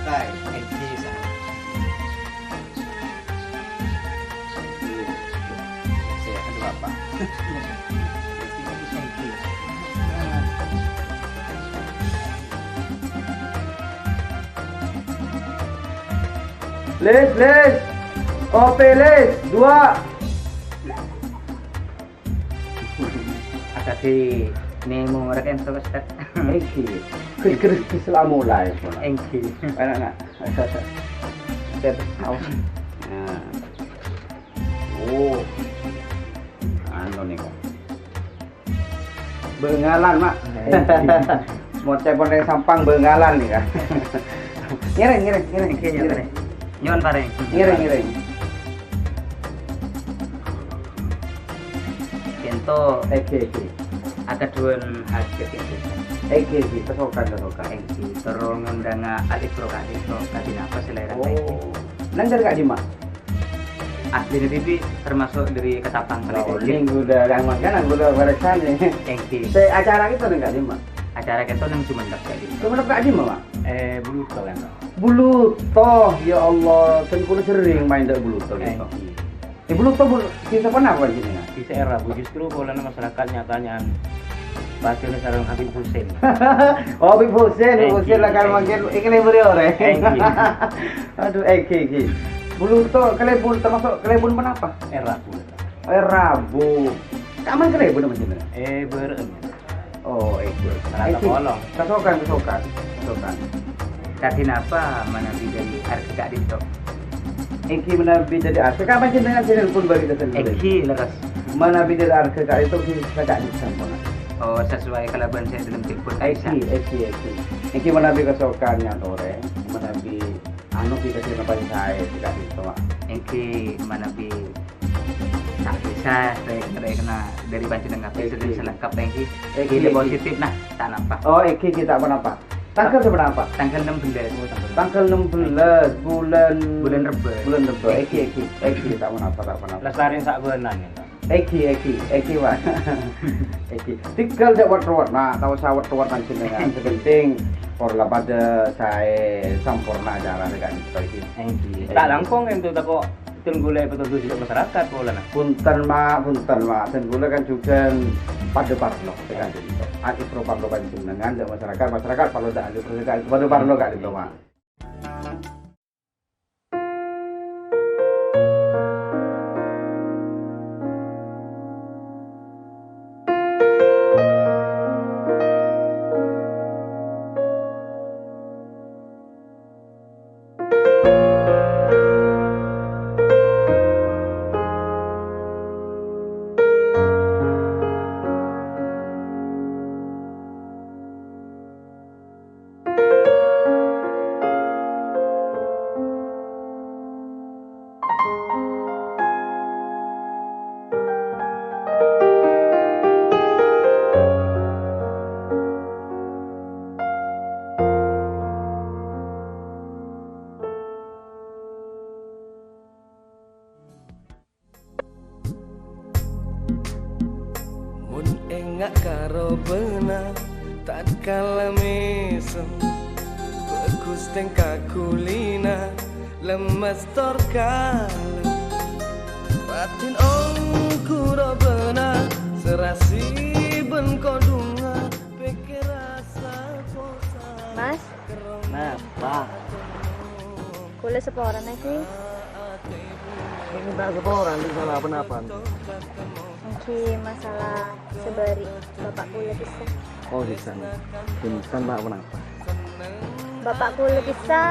Hai, thank you, Sa. Saya aduh apa? Thank you. Lis, Lis. Kopi, Lis. Dua. Akadhi nemo rek ento, Ustaz. Èngghi. Kris-kris selamu lah ya, semua. Èngghi. Enak, nak. Oke, oke. Awas. Nah. Oh. Anu nih, kok. Bengalan, Mak. Èngghi. Mocè pon rèng Sampang Bengalan nih, kan. Ngiring, ngiring, ngiring. Oke, ya, ngiring. Ngiring. Nyuwun, Pak Rèng. Ngiring, ngiring. Ento. Èngghi, èngghi. Akadhuwân hajat ento. Èngghi, èngghi. Pesokan, pesokan. Èngghi. Terro ngundhângnga Al-Iqra ka'dinto, kadhi napa sè lèrana, èngghi? Oh. Nang dâri ka'dimma? Asline dhibi' termasuk dari Ketapang. Oh, Kalidaji. Ini udah yang makan, udah beresan nih. Thank you. Saya acara itu nih, Kak Dima. Acara kento neng Sumenep, Kak Dima. Sumenep, Kak Dima, Pak? Eh, Buluto kan, Pak. Buluto, ya Allah, kan kula sering main dak Buluto gitu. Thank you. Eh, Buluto, Bul-, di sapa napa jenengan? Di Saerabu, justru polana masyarakat nyatanya padana sareng Habib Husin. Oh, Habib Husin, Habib Husin lah kan mangkin iki lebur ya, ore? Enggih. Aduh, enggih, enggih. Buluto, Kalèbun, termasuk Kalèbun menapa? Saerabu. Saerabu. Kaman Kalèbun apa jenengan? Eh, beureun. Oh, enggih. Rasa polong. Kasokan, kasokan, kasokan. Kadi napa manabi dari arghe ka'dinto? Engghi manabi dari arghe, kapan jenengan sing nelpon bagi tesen? Engghi, leres. Manabi dari arghe ka'dinto, engghi ka'dinto disampona. Oh, sesuai kalaban saya dalam telepon. Engghi, engghi, engghi. Engghi manabi kasokan nyatorè, manabi anu kita sing napa saè ka'dinto, Mak. Engghi manabi tak bisa, saya kena dari panjenengan kabeh. Engghi. Sudah selengkap, engghi. Engghi, engghi. Positif, nah, tak napa. Oh, engghi, engghi, tak apa-apa. Tanggal seberapa? Tanggal enam belas. Tanggal enam belas bulan, bulan Rebba. Bulan Rebba. Eki, eki, eki, tak menapa, tak menapa. Lestariin sak bulan ya, Pak. Eki, eki, eki, Pak. Eki. Tinggal cak wet-wet, nah, tahu sawet-wet panjenengan. Sepenting pola pada saya sempurna acara dengan itu, eki. Eki. Tak langkong itu tako Ten ghulâ èpatodus ka masyarakat polana. Punten, Mak, punten, Mak. Ten ghulâ kan jhughân padâ parlo, kan. Ati pro parlo panjenengan, dâ' masyarakat, masyarakat parlo dâ' ati pro, kan. Padâ parlo, kan, itu, Mak. Mon enga' ka robâna, tatkala mèsem, bhâghus tèngka ghulina, lemmes tor kalem. Raddhin ongghu robâna, serasi bân kodhungnga, pèkkèr rasa posa. Mas? Napa? Kaulâ saporana, Ki. Minta saporan, di salah apa-napa? Èngghi masalah sabâri' bapa' kaulâ kissa. Oh, kissa. Bhunten, Pak, ponapa? Bapa' kaulâ kissa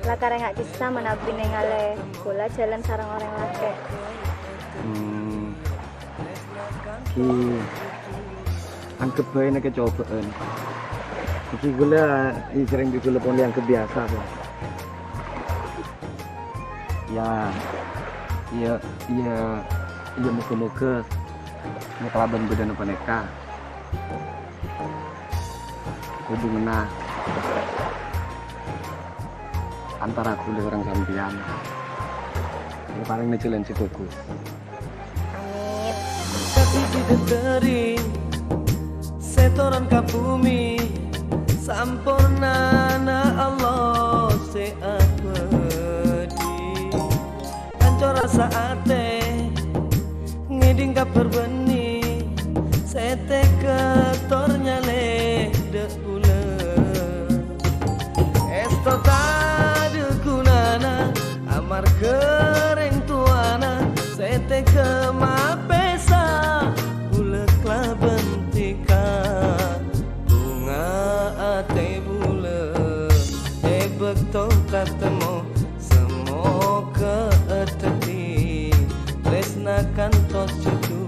la karènga' kissa manabi nèngalè kaulâ jhâlân sareng orèng lakè'. Hmm. Ghi, anggep bhâi nèka cobâ'ân. Èngghi kaulâ, èngghi sèrèng bi' kaulâ pon èanggep biyasa, Pak. Ya, ya, ya, ya, moghâ-moghâ kalabân bâdâna panèka hubunganna antara kaulâ sareng sampèyan èparèngana jhâlân sè bhâghus. Amin. Kadhi dhâddhi sè toron ka bhumè, sampornana Allah sè abâdhi. Kancor rasa atè, ngèdhing kabhâr bânnè, sè tèkèr tor nyalè dâ' bulâ. Èsto tadâ' ghunana, amarghâ rèng towana sè tèghâ mapèsa bulâ kalabân tèka. Bhunga atè bulâ è bâkto tatemmo, samoghâ adhâddhi trèsna kantos jhudhu.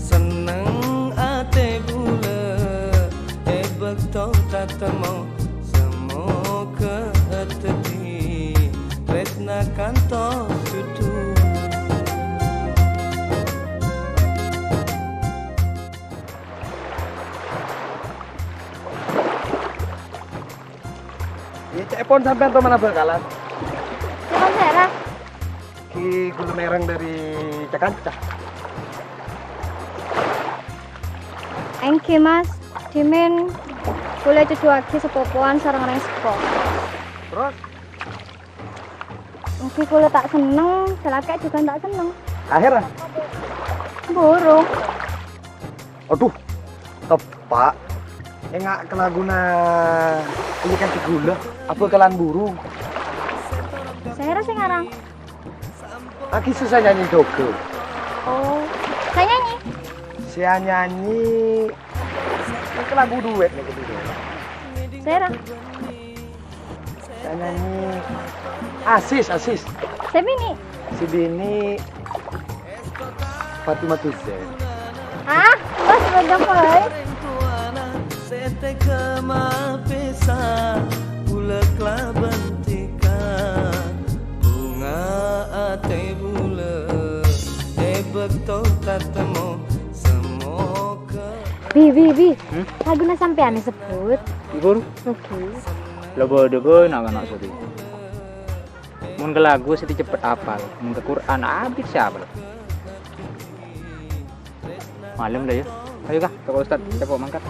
Senneng atè bulâ è bâkto tatemmo, samoghâ adhâddhi trèsna kantos jhudhu. Iyâ, ca'èpon sampèyan to manabi bhâkalan. Ca'èpon sèra. Ghulâ mèreng dâri ca-kanca. Èngghi, Mas. Dhimèn ghulâ ècodhuwâghi sapopowan sareng rèng seppo. Terros? Èngghi ghulâ ta' senneng, sè lakè' jhughân ta' senneng. Akhèrra? Burung. Adhu, teppa'. Enga' ka laguna iyâ kan ghulâ, abhâkalan burung. Sèra sè ngarang? Lagi susah nyanyi jhughân. Oh, sè nyanyi? Sè nyanyi, nèka lagu duet nèka. Sèra? Sè nyanyi Asis, Asis. Sè binè'? Sè binè' Fatimah Tuzen. Ah, Mas, bâdâ, Boy. Sè tèghâ mapèsa, bulâ kalabân tèka. Bhunga atè bulâ, è bâkto tatemmo, semoga. Bi, Bi, Bi. Hmm? Laguna sampèyan èsebbhut. Ibu? Oke. Lo bâdâ, Boy, na'-kana' sè Mon ka lagu sè ceppet apal, mon ka Qur'an abit sè apal. Malem la, yâ. Ayo, Kak, ka Pak Ustad, cepet mangkat.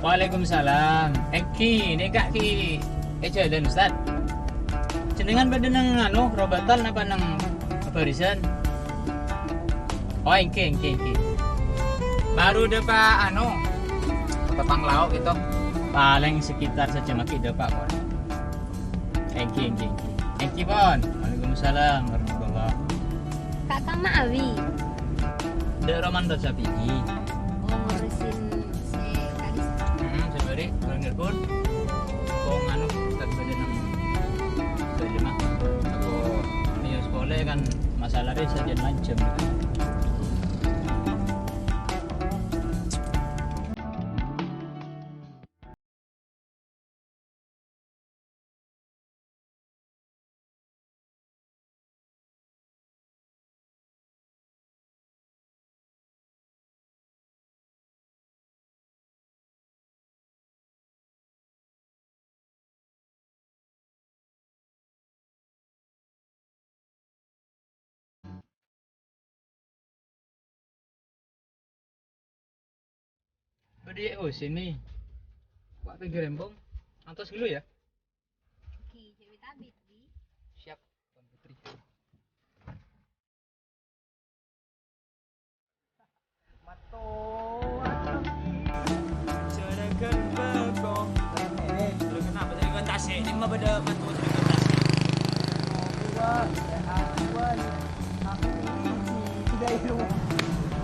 Waalaikumsalam. Èngghi, nèka ghi è jhâlân, Ustad. Jenengan bâdâ neng, anu, robatan apa neng barisan? Oh, èngghi, èngghi, èngghi. Baru dâpa', anu, dâpa' Panglaok itu. Paling sekitar sajjhâm lagi dâpa' kok. Èngghi, èngghi, èngghi. Èngghi, pon. Waalaikumsalam warahmatullah. Ka' Kang Ma'awi. Dâ' romana Ustad Sapi'i. Oh, ngurusin sè kadhi. Hmm, sabâri', bârâng pon. Kong anu, Ustad bâdâ neng. Bâdâ, Mak. Aku miyos polè kan masalah rè sajân manjâm. Bâdâ, oh, sini. Wak, pinggir rembong. Antos dulu ya. Oke, jadi tabit, Bi. Siap, Tuan Putri.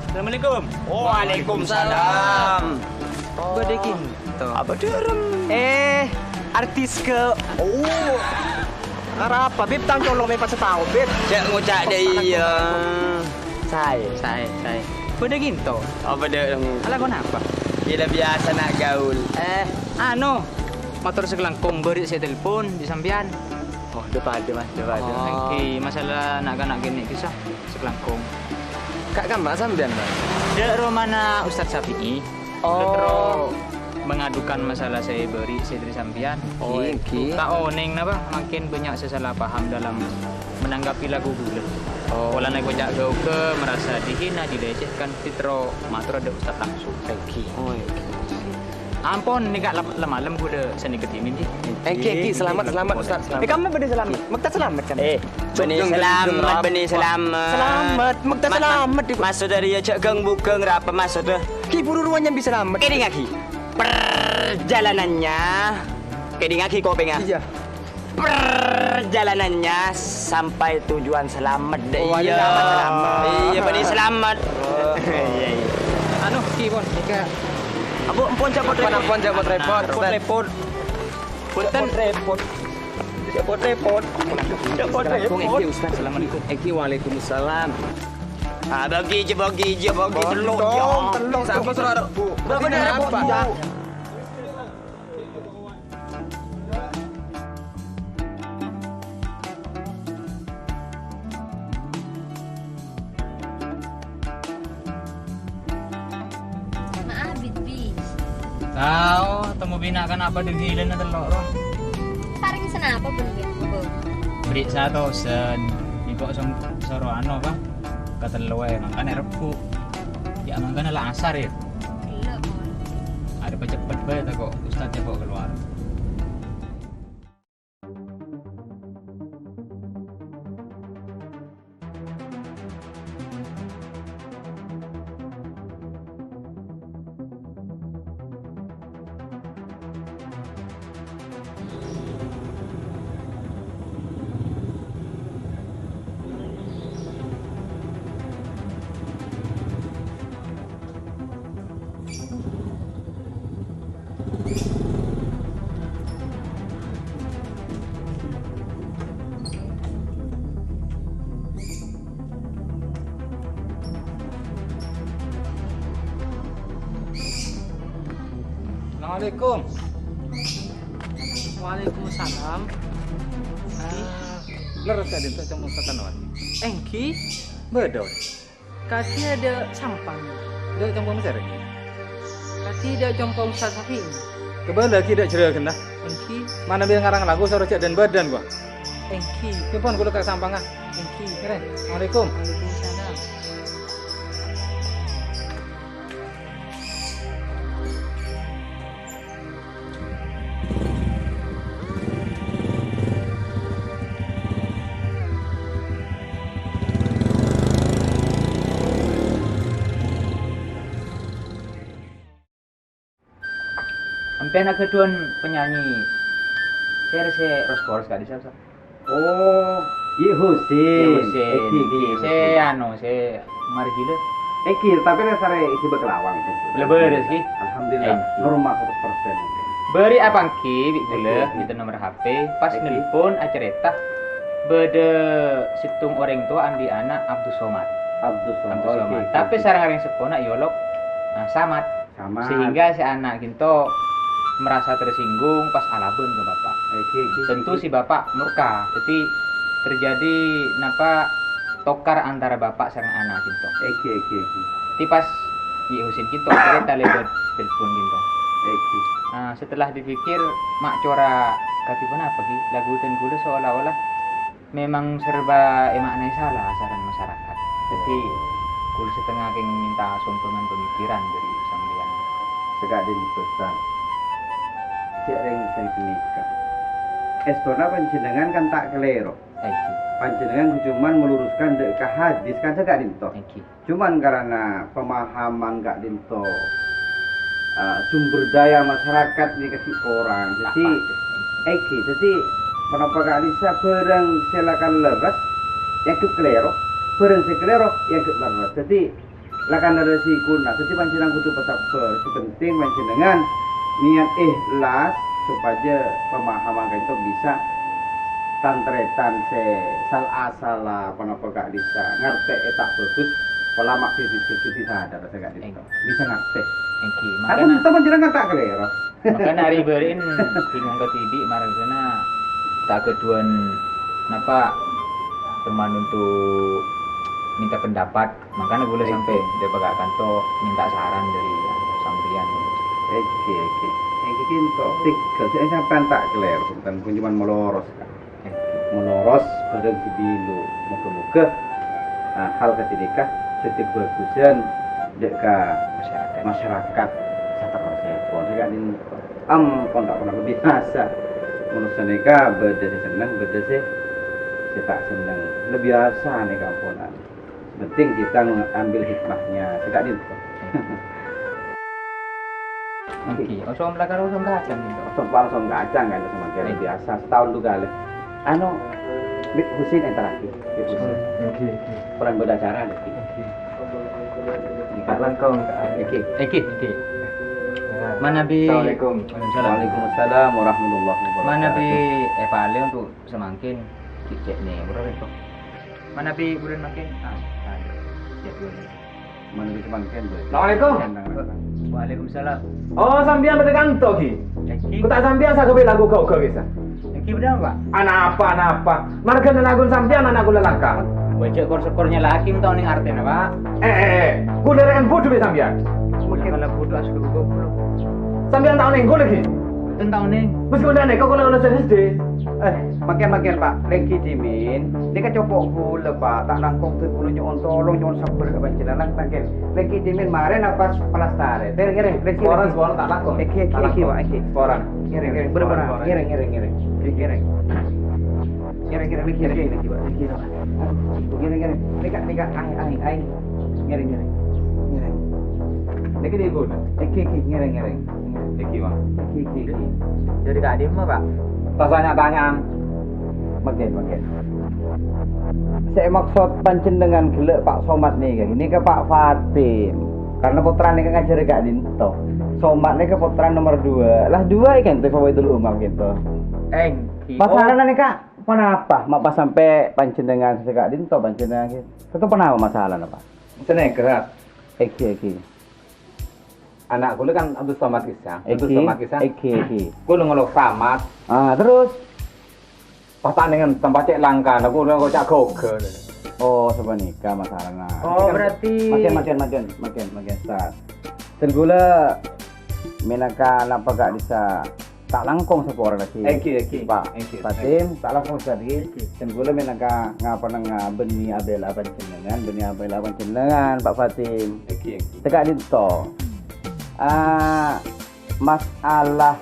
Assalamualaikum. Waalaikumsalam. Bâdâ kinto. Apa dârem? Eh, artis ke. Oh. Arapa, Bib, tang colok mè' pas tao, Bib? Cè' ngoca' dâ' iyâ. Saè. Saè, saè. Bâdâ kinto. Apa dâ'? Alako napa? Gila biasa na' gaul. Eh, anu, mator sakalangkong bâri' sè telpon bi' sampèyan. Oh, dâ' padâ, Mas, dâ' padâ. Oh. Èngghi, masalah na'-kana' kènè' bisa sakalangkong. Ka' kamma sampèyan, Mas? Dâ' romana Ustad Sapi'i. Oh. Terro mengadukan masalah sè bâri' sè dâri sampèyan. Oh, èngghi. Ta' onèng napa? Mangkèn bânnya' sè sala paham dalam menanggapi lagu ghulâ. Oh. Polana èkoca' ghâughâ, merasa dihina, dilecehkan, terro mator dâ' Ustad langsung. Èngghi. Oh, èngghi. Ampon, nèka lem-, lem-malem ghulâ sanèka dhimèn, ghi. Èngghi, èngghi, salamet, salamet, Ustad, salamet. Eh, kamma bâdâ salamet? Mèkta salamet, kan? Eh, Bânnè salamet, bânnè salamet. Salamet, mèkta salamet, Dhi. Maksodda rèya jhâ' ghâng-bhughâng, rapa maksodda? Ghi buru rowa nyambi salamet. Kèdingaghi. Perjalanannya. Kèdingaghi kopèngnga. Iyâ. Perjalanannya sampai tujuan selamat, dâ' iyâ. Oh, selamat, selamat. Iyâ, bânnè salamet. Oh. Iyâ, iyâ. Anu, ghi, pon, nèka. Ampon, ampon, ca'pon repot. Ampon, ampon, ca'pon repot, Ustaz. Ampon repot. Punten. Ca'pon repot. Ca'pon repot. Assalamualaikum, Ustaz. Assalamualaikum. Èngghi, waalaikumsalam. Ah, bagi je, bagi je, bagi tello', tello'. Sampè' soro. Bagi apa? Maaf, Bit, Bit. Tao, temmo binè' kan apa degilana tello', roh. Parèng sanapa, Bun, ya? Bun. Bri' satosen. Engko' som-, soro ano, apa? Katelloè, mangkana rebbhu'. Ya, mangkana la asar, ya. Gellâ', Bun. Arè paceppet bhâi, tako' Ustaz ya kok keluar. Assalamualaikum. Waalaikumsalam. Ah, lerres ka'dinto, Cong Ustaz Anwar? Èngghi, bâdâ. Kadhi dâ' Sampang. Dâ' compo' Messer, èngghi? Kadhi dâ' compo' Ustaz Safi, èngghi? Kabâlâ ghi' dâ' jârâghânna. Èngghi. Manabi ngarang lagu soro jhâ' dân-bâdân, gua. Èngghi. Kèpon kaulâ ka Sampanga. Èngghi. Kèrè. Assalamualaikum. Waalaikumsalam. Sampèyan aghâdhuwân penyanyi sè, sè ros-koros ka'dissa', Ustaz? Oh, Yi Husin. Yi Husin. Èngghi, Yi Husin. Sè anu, sè marè ghilâ. Èngghi, tapè rè sarè èngghi bâkal awang. Lè bârâs, ghi. Alhamdulillah, èngghi. Normal saratos persen. Bâri' apa èngghi, bi' kaulâ, èngghi, èngghi, ngènten nomer H P, pas, èngghi, nelpon acarèta, bâdâ sèttong orèng towa andi' ana' Abdus Somad. Abdus Somad. Abdus Somad. Oh, èngghi, èngghi. Tapè sareng orèng seppona èolok, nah, Samad. Sama. Sehingga si ana' ghânto merasa tersinggung pas alabân ka bapa'. Èngghi, èngghi. Tentu si bapa' murka. Dhâddhi terjadi napa tokar antara bapa' sareng ana' ghânto. Èngghi, èngghi, èngghi. Dhâddhi pas Yi Husin ghânto cerita lewat telepon ghânto. Èngghi. Nah, setelah dipikir, ma' cora kadhi ponapa ghi? Lagu dân kaulâ seolah-olah memang serba èmaknaè sala sareng masyarakat. Dhâddhi, kaulâ satengnga kèng mènta sombhângan pamikiran dâri sampèyan. Saka'dinto, Ustaz. Cè' rèng sè ghânèka. Èstona panjhennengngan kan ta' kalèro. Èngghi. Panjhennengngan coma meluruskan dâ' ka hadis kan saka'dinto. Èngghi. Cuman karana pemahaman ka'dinto, eh, sumber daya masyarakat nèka ghi' korang. Dhâddhi, èngghi, dhâddhi ponapa ka'dissa' bhârâng sè lakar lerres èangghep kalèro, bhârâng sè kalèro èangghep lerres. Dhâddhi, lakar lerressè ghuna. Dhâddhi, panjhennengngan kodhu pasabbhâr. Sè penting panjhennengngan niat ikhlas sopajâ pemahaman ka'dinto bisa tan-tarètan sè sal-asalla ponapa ka'dissa' ngartè'è ta' bhâghus, pola ma' bibit-bibit sadar sè ka'dissa'. Èngghi. Bisa ngartè. Èngghi, mangkana, mangkana panjhennengngan ta' kalèro. Mangkana arè bâri'in bingung kadhibi' marghâna ta' ghâdhuwân napa teman untuk minta pendapat. Mangkana kaulâ sampè' dâpa' ka kanto minta saran dâri sampèyan. Èngghi, èngghi. Èngghi, ghânto. Tèghâl, jhâ' sampèyan ta' kalèro, bhunten, pon coma maloros, Kak. Maloros bhârâng sè bilâ. Moghâ-moghâ, ah, hal kadhinèka dhâddhi bhâghusân dâ' ka masyarakat, masyarakat saterrossèpon. Sè ka'dinto ampon ta' ponapa, biyasa. Manossa nèka bâdâ sè senneng, bâdâ sè, sè ta' senneng. Lè biyasa nèka amponan. Penting kita mengambil hikmahnya. Sè ka'dinto. Èngghi, osom lakar osom kacang gitu. Osom, osom kacang kan, osom kacang. Iya. Biasa setahun dua kali. Anu, Bib Husin entar lagi. Bib Husin. Èngghi, èngghi. Pernah bâdâ acara lagi. Èngghi. Nèka langkong. Èngghi. Èngghi, èngghi. Manabi. Assalamualaikum. Waalaikumsalam. Waalaikumsalam warahmatullahi wabarakatuh. Manabi, eh, palèng untuk samangkèn, cè', cè' nèko, bro, rèko. Manabi bulan mangkèn? Ah, ah, ya, bulan. Manabi samangkèn, bro. Assalamualaikum. Waalaikumsalam. Oh, sampèyan bâdâ kanto, Ki? Èngghi. Ku ta' sampèyan sè aghâbây lagu ghâ-oghâ, Ki, sa? Èngghi, bâdâ apa, Pak? Anapa, anapa? Marghâna lagu sampèyan ana' kaulâ langka. Bâjâ kor-sokor nyalaaghi, mon ta' onèng artèna, Pak. Eh, eh, eh. Kaulâ rèng budhu bi' sampèyan. Mungkin kalau budhu asli goblok. Sampèyan ta' onèng kaulâ, Ki? Bhunten, ta' onèng. Wis kaulâ nèko kaulâ lulus S D. Eh, mangkèn, mangkèn, Pak. Lèngghi dhimèn. Nèka copo' kaulâ, Pak. Ta' langkong dhân kaulâ nyo'on tolong, nyo'on sabbhâr ka panjhennengngan, mangkèn. Lèngghi dhimèn marè napa palastarè. Ngèrèng, ngèrèng. Lèngghi, saporana, lèngghi. Saporana, ta' langkong. Èngghi, èngghi, èngghi, Pak, èngghi. Saporana. Ngèrèng, ngèrèng. Bârâmma? Saporana, saporana. Ngèrèng, ngèrèng, ngèrèng. Èngghi, ngèrèng. Ngèrèng, ngèrèng, lèngghi, lèngghi, lèngghi, Pak. Lèngghi, Pak. Aduh, ngèrèng, ngèrèng. Nèka, nèka, aèng, aèng, aèng. Ngèrèng, ngèrèng. Ngèrèng. Nèka di guna. Èngghi, èngghi, ngèrèng, ngèrèng. Èngghi, Pak. Èngghi, èngghi, èngghi. Dâri ka'dimma, Pak? Tasa nya-tanya'an. Mangkèn, mangkèn. Sè èmaksod panjhennengngan ghellâ' Pak Somad nèka, nèka Pak Fatim. Karena pottrana nèka ngajhâri ka'dinto. Somad nèka pottrana nomer dua. Lah, dua èkènto Fawaidul Umam kènto. Èngghi. Masalana nèka ponapa? Ma' pas sampè' panjhennengngan sè ka'dinto, panjhennengngan kè-, kènto ponapa masalana, Pak? Sanèka, Pak. Èngghi, èngghi. Ana' kaulâ kan Abdus Somad Ihsan. Abdus Èngghi, Somad Ihsan. Èngghi, èngghi. Kaulâ ngolok Samad. Ah, terros? Pas ta' nèngan tempat cè' langkana, kaulâ ngolok ca' ghâ-oghâ. Oh, sapanèka masalana. Oh, berarti mangkèn, mangkèn, mangkèn, mangkèn, mangkèn, Ustaz. Dhân kaulâ mènangka napa ka'dissa ta' langkong saporana, Ki. Èngghi, èngghi. Pak Èngghi. Fatim, ta' langkong, Ustaz, Ki. Èngghi. Dhân kaulâ mènangka ngapa neng, ah, bânnè abhilâ panjhennengngan, bânnè abhilâ panjhennengngan, Pak Fatim. Èngghi, èngghi. Sè ka'dinto. Ah, masalah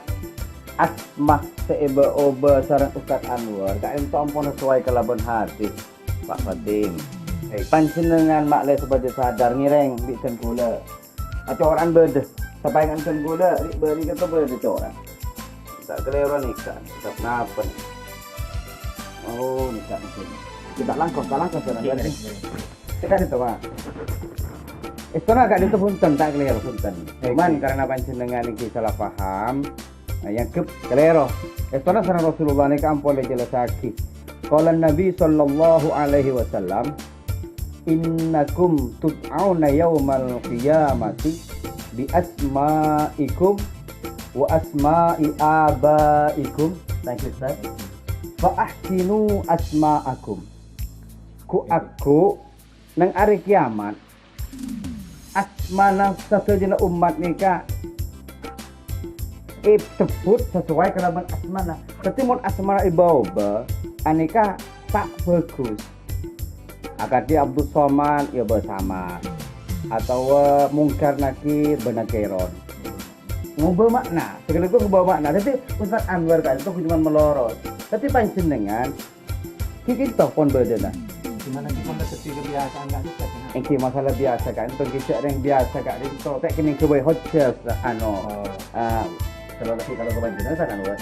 asma sè èbâ-obâ sareng Ustaz Anwar, ka'dinto ampon sasoway kalabân hadis, Pak Fatim. Èngghi. Panjhennengngan ma'lè sopajâ sadar ngèrèng bi' dhân kaulâ. Acora'an bâdâ. Sapaèngan dhân kaulâ, ri'-, bâri' kènto bâdâ cora'an. Ta' kalèro nèka, ta' napa nèka. Oh, nèka, nèka. Kita langkong, ta' langkong, ta' langkong. Nèka nèka, Pak. Èstona ka'dinto bhunten, ta' kalèro bhunten. Cuman karena panjhennengngan nèka salah paham, nah, èangghep kalèro. Èstona sareng Rasulullah nèka ampon èjelassaghi. Qala Nabi sallallahu alaihi wasallam, "Innakum tud'auna yaumal qiyamati bi asma'ikum wa asma'i abaikum." Thank you, Ustaz. "Fa ahsinu asma'akum." Ghu-, aghu neng arè kiyamat, asmana sadhâjâna ommat nèka èsebbhut sasoway kalabân asmana. Dhâddhi, mon asmana èbâ-obâ, anèka ta' bhâghus. Akadhi Abdus Somad, ya bâ Samad. Atawa Mungkar Nakir, bâ Nakèron. Ngobâ ma'na, sakalèbât ngobâ ma'na. Dhâddhi, Ustaz Anwar ka'dinto coma malorot. Dhâddhi, panjhennengngan Ghi kènto pon bâdâna. Gimana, gimana, dhâddhi kebiasaan ka'dinto, kan? Èngghi masalah biyasa ka'dinto, ghi jhâ' rèng biyasa ka'dinto. Ta' kènèng ghâbây hojjah, anu, ah, kalau lagi, kalau kepanjhennengngan, kan, Wes.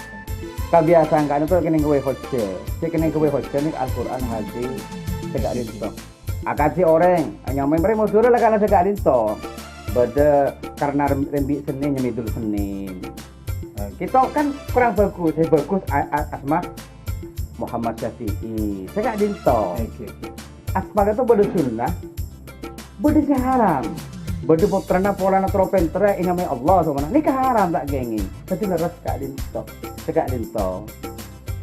Kabiyasaan ka'dinto kènèng ghâbây hojjah. Sè kènèng ghâbây hojjah nèka Al-Qur'an, hadis, sè ka'dinto. Akadhi orèng, nyamè marè Madhurâ la kana sè ka'dinto. Bâdâ karna rem-, rembi' Sennèn nyamè Dul Sennèn. Eh, kèto kan kurang bhâghus, sè bhâghus a-, a-, asma Muhammad Syafi'i. Sè ka'dinto. Oke, oke. Asma ka'dinto bâdâ sunnah, bâdâ sè haram. Bâdâ pottrana polana terro pènterra ènyamaè Allah, sopamana. Nèka haram ta' kèngèng. Dhâddhi lerres ka'dinto. Sè ka'dinto.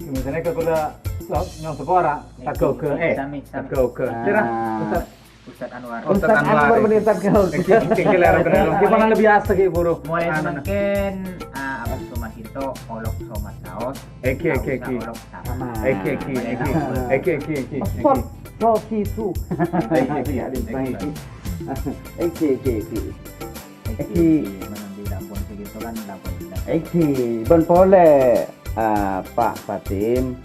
Misalnya ke kuda so-, nyong sepora, tagoga, eh, sami, sami. Tagoga. Ah. Kira, Ustaz. Ustaz Anwar. Ustaz Anwar, Anwar, eh. Bener, Ustaz Gaul. Oke, oke, oke, lera, bener. Oke, pangan lebih asik, ya, buru. Mulai anu, mungkin, ah, apa, Somad itu, olok Somad saos. Oke, oke, oke. Olok sama. Oke, oke, oke. Oke, oke, oke. Sport, so, sisu. Oke, oke, oke. Oke, oke, oke. Oke. Mana di dapur segitu kan, dapur, dapur. Oke, bân polè, ah, Pak Fatim.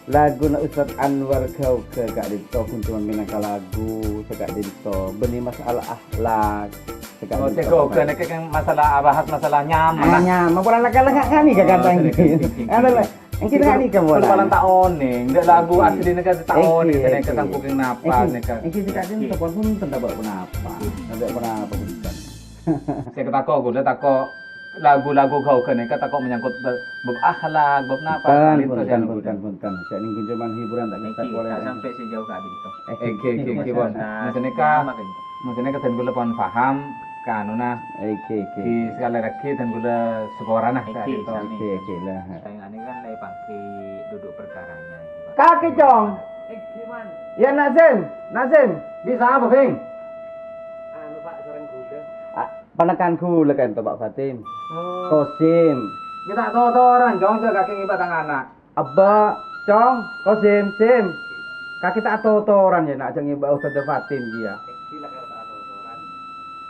Laguna Ustaz Anwar Gaoga ka'dinto ghun coma mènangka lagu sè ka'dinto, bânnè masalah akhlak sè ka'dinto. Oh, sè Gaoga nèka kan masalah, bahas masalah nyama. Ah, nyama. Polana kala nga-, ngani ka kantang. Oh, sè ka'dinto. Anu, la, èngghi ngani ka polana. Polana ta' onèng, ndak lagu asli nèka ta' onèng, èngghi, nèka èngghi. Tangku kèng napa nèka. Èngghi, èngghi sè ka'dinto pon bhunten ta' bâ' ponapa. Ta' bâ' ponapa bhunten. Sè katako, ghun tako'. Lagu-lagu ghâ-oghâ nèka tako' menyangkut bab, bab akhlak, bab napa, Bhunten, linto bhunten, sèngko' bhunten, bhunten. Sa'nèka cuma hiburan ta' kèsah Èngghi, polè. Ta' sampè' sè jhâu ka'dinto. Èngghi, èngghi, èngghi, pon. Maksudnya ka, maksudnya ka dhân kaulâ pon paham, ka anuna. Èngghi, èngghi. Di sekali lagi dhân kaulâ saporana, Èngghi, ka'dinto. Sami. Èngghi, èngghi, lah. Saèngghâna kan la èpangghi duduk perkaranya, Pak. Kakè, Cong. Èngghi, Man. Ya, Nazim, Nazim. Bisa apa, Bing? Anu, Pak, sareng kaulâ. Ah, Panèka kaulâ ka'dinto, Pak Fatim. Oh. Kosim. Ghi' ta' totoran, Cong, jhâ' kakè ngibâ tang ana'. Abbâ, Cong, Kosim, Sim. Kakè ta' totoran, yâ, na', jhâ' ngibâ Ustadzah Fatim, iyâ.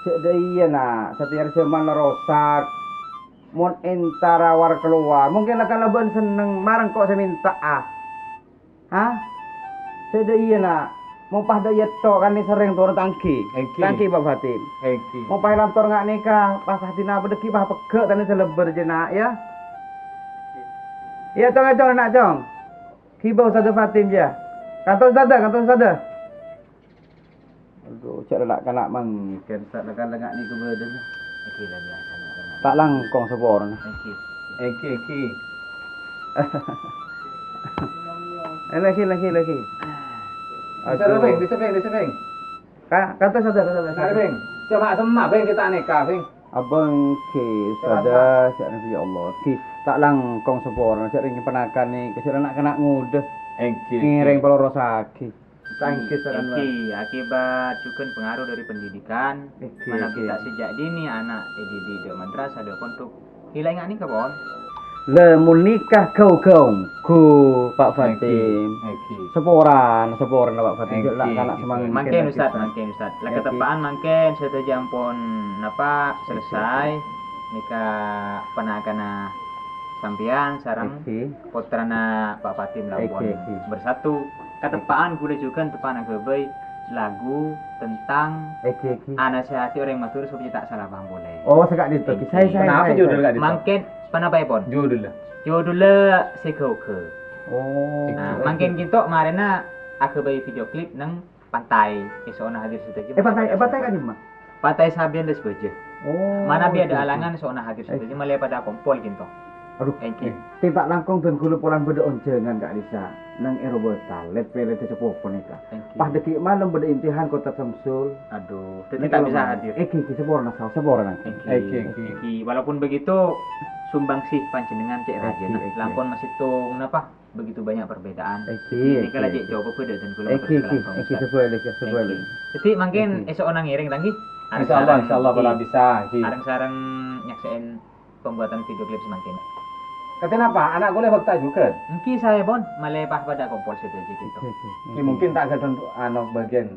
Jhâ' dâ' iyâ, na', satèya jhâman la rosak. Mon èntara war-kalowar, mungkin la kalabân senneng, marèng ko' sè mènta'a. Hah? Sè dâ' iyâ, na'. Mon pas dâ' iyâ tok kan serrèng toron tanggi. Èngghi. Tanggi, Pak Fatim. Èngghi. Mon pas lantor nga' nèka, pas hadina apa dâggi' pas pegghâ' tane sè lebbâr jâ, na', yâ. Iyâ, Cong, Cong, na', Cong. Ghibâ Ustadzah Fatim, yâ. Kantos Ustadzah, kantos Ustadzah. Adhu, jhâ' la na'-kana' mangkèn, sa' la-, la nga' nèko bâdâna. Èngghi, la biyasa na'-kana'. Ta' langkong saporana. Èngghi. Èngghi, èngghi. Eh, lagi, lagi, lagi. Bisa, Adhu. Beng, bisa, Beng, bisa, Beng. Ka-, kantos Ustadzah, kantos Ustadzah. Bisa, Beng. Coma semma', Beng, kita nèka, Beng. Abang, èngghi, Ustadzah, jhâ' nèko, ya Allah. Èngghi, ta' langkong saporana, jhâ' rèng panakan nèko, jhâ' na'-kana' ngodâ. Èngghi, èngghi. Ngèrèng palorosaghi. Tangkis, Ustaz Anwar. Èngghi, akibat jhughân pengaruh dari pendidikan, èngghi, manabi èngghi. Ta' sajhâk dinna ana' èdidik dâ' madrasah, dâ' pondhuk. Ghilâ ènga' nèka, pon? Lè, mon nèka ghâ-oghâ ongghu, Pak Fatim. Èngghi, èngghi. Saporana, saporana, Pak Fatim. Èngghi, la kana' èngghi. Semangkèn, mangkèn, Ustaz, Ustaz. Mangkèn, Ustaz. La èngghi. Katepa'an mangkèn sadhâjâ ampon, napa, èngghi. Selesai. Nèka panakana sampèyan sareng èngghi. Pottrana Pak Fatim la ampon èngghi, èngghi. Bersatu. Katepa'an ghulâ jhughân tepa'an aghâbây lagu tentang èngghi, èngghi. Anasèhatè orèng Madhurâ sopajâ ta' sala paham polè. Oh, sè ka'dinto. Èngghi. Saè, saè, saè, saè. Mangkèn, panapa, pon? Judulnya? Judulnya Sè Ghâ-oghâ. Oh. Nah, mangkèn ghânto marèna aghâbây video klip neng Pantai, èso'ona hadir sadhâjâ. Eh, Pantai, eh, Pantai ka'dimma? Pantai Sabian Dâsbâjâ. Oh, manabi ada alangan, èso'ona hadir sadhâjâ, malè padâ akompol ghânto. Aduh, èngghi. Eh, ta' langkong dân ghulâ polana bâdâ onjhângan, Kak Lisa. Neng è Robatal, lèt-pèlèt è Cepopo nèka. Èngghi. Pas dâggi' malem bâdâ imtihan Kota Samsul. Aduh, dâddi ta' bisa hadir. Èngghi, èngghi, saporana, saporana. Èngghi. Èngghi, èngghi. Èngghi, walaupun begitu, sumbangsih panjhennengan cè' rajâna. Èngghi, èngghi. La ampon masèttong napa? Begitu banyak perbedaan. Èngghi, èngghi. Nèka la cè' coba bâdâ dân ghulâ. Èngghi, èngghi, èngghi, sabolè, èngghi, sabolè. Dâddi mangkèn èso'ona ngèrèng, ta' èngghi? Insyaallah, insyaallah, bhâkal bisa, èngghi. Areng-sareng nyaksè'è pembuatan video klip samangkèn. Katè napa? Ana' ghulâ bâkta jhughân? Èngghi, saè, pon. Malè pas padâ akompol sadhâjâ ghânto. Èngghi, èngghi. Èngghi, mungkin ta' ghâdhân, anu, bagian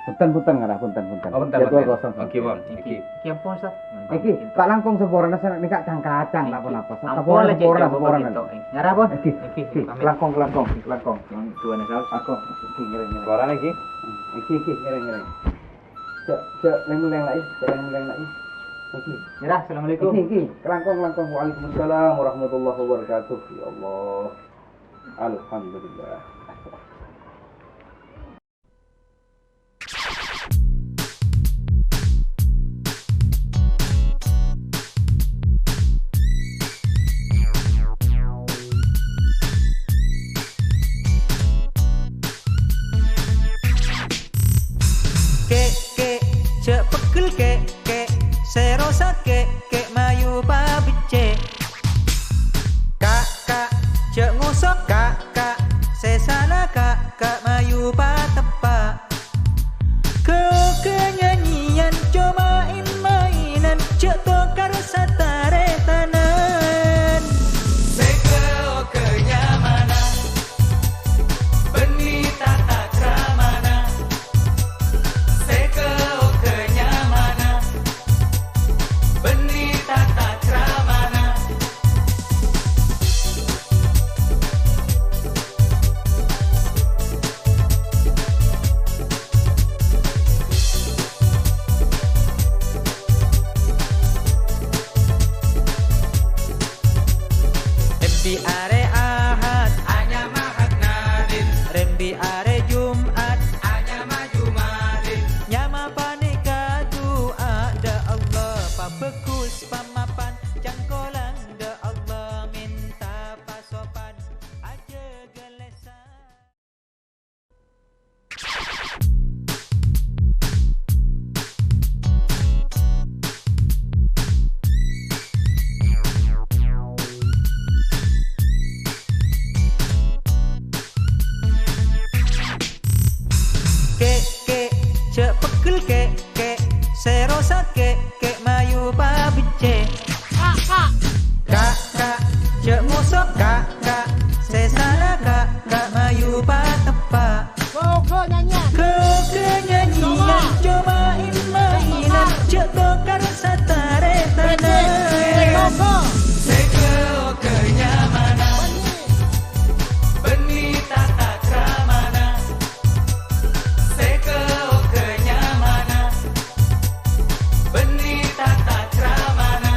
Punten, punten, ngara, punten, punten. Oh, punten, jadwal punten. Kosong. Oke, pon. Èngghi. Èngghi, ampon, Ustaz. Èngghi, ta' langkong saporana, sè nèka cang-kacang, ta' ponapa. Ampon, saporana, la, cè', saporana, coba saporana. Ghânto, èngghi. Ngara, pon. Èngghi, èngghi, èngghi, pamit. Langkong, langkong, langkong. Tuan, Ustaz. Aku, èngghi, ngèrèng, ngèrèng. Saporana, èngghi. Èngghi, èngghi, ngèrèng, ngèrèng. Jhâ', jhâ', lèng-lèng, la, iyâ. Jhâ' lèng-lèng, la, iyâ. Èngghi. Nyerah, assalamualaikum. Èngghi, èngghi. Langkong, langkong. Waalaikumsalam warahmatullahi wabarakatuh. Ya Allah. Alhamdulillah. Kè', kè', jhâ' pegghel, kè', kè', sè rosak, kè', kè', mayu pabeccè'. Ka', ka', jhâ' ngosok, ka', ka', sè sala, ka', ka', mayu pateppa'. Ghâ-oghâ nyanyèyan coma in-maènan, jhâ' tokar sataretanan. Sè ghâ-oghâ nyamana, bânnè tata kramana. Sè ghâ-oghâ nyamana, bânnè tata kramana. Kèngèng nyanyian coma in-maènan, jhâ' tokar satarètana. Sè kèngèng nyamana, bânnè tata kramana. Sè kèngèng nyamana, bânnè tata kramana.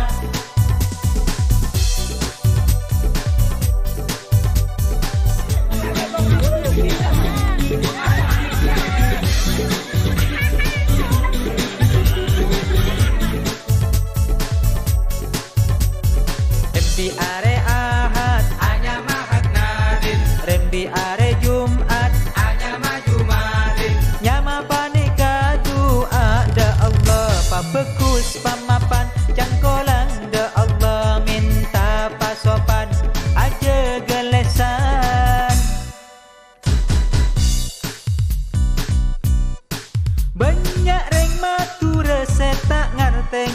Embi arè Ahad, anyama Hadnadin. Rembi arè Jum'at, anyama Jumadin. Nyama panèka du'a dâ' Allah, pabhâghus pamapan, cangkolang dâ' Allah mènta pasopan, ajâgâ lèsan. Bânnya' rèng Madhurâ sè ta' ngartè,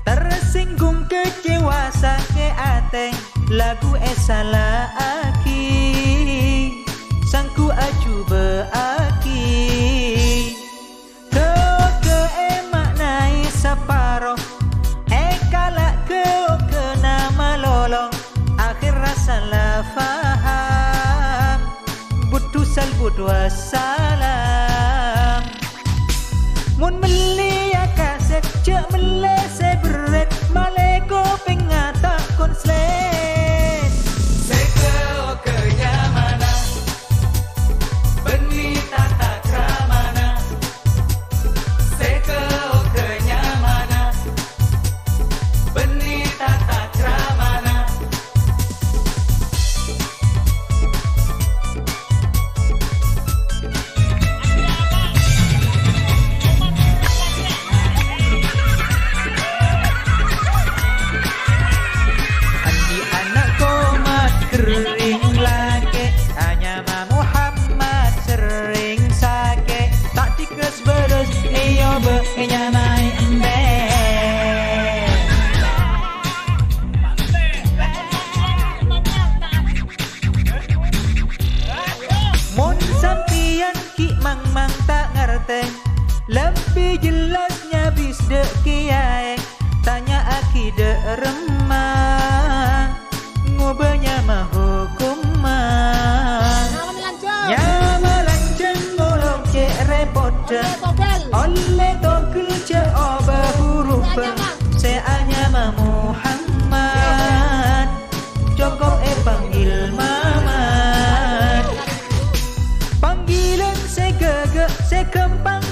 tersinggung, kecewa, sakè' atè, lagu èsala'aghi, sangghu ajhubâ'âghi. Ghâ-oghâ èmaknaè saparo, èkala' ghâ-oghâna malolo, akhèrra sala paham, bhuddhu salbut wassalam. Mon mellèya kasèt, jhâ' mellè sè berrèt, malè kopèngnga ta' konslet. Sè ghâ-oghâ nyamana, bânnè tata kramana. Sè ghâ-oghâ nyamana, bânnè tata kramana. Andi' ana' komat ghering lakè', anyama Muhammad serrèng sakè', ta' tikas bârâs èobâ ènyamaè embi'. Mon sampèyan ghi' mang-mang ta' ngartè, lebbi jellas nyabis dâ' kèyaè, tanya'aghi dâ' remma. Ngobâ nyama hokomma. Nyama lanjhâng. Nyama lanjhâng ngolok cè' rèpodhâ. Ollè togel. Ollè togel jhâ' obâ hurubbhâ. Sè anyama. Sè anyama Muhammad. Cokop èpanggil Mamat. Panggilan sè ghâghâ, sè ghâmpang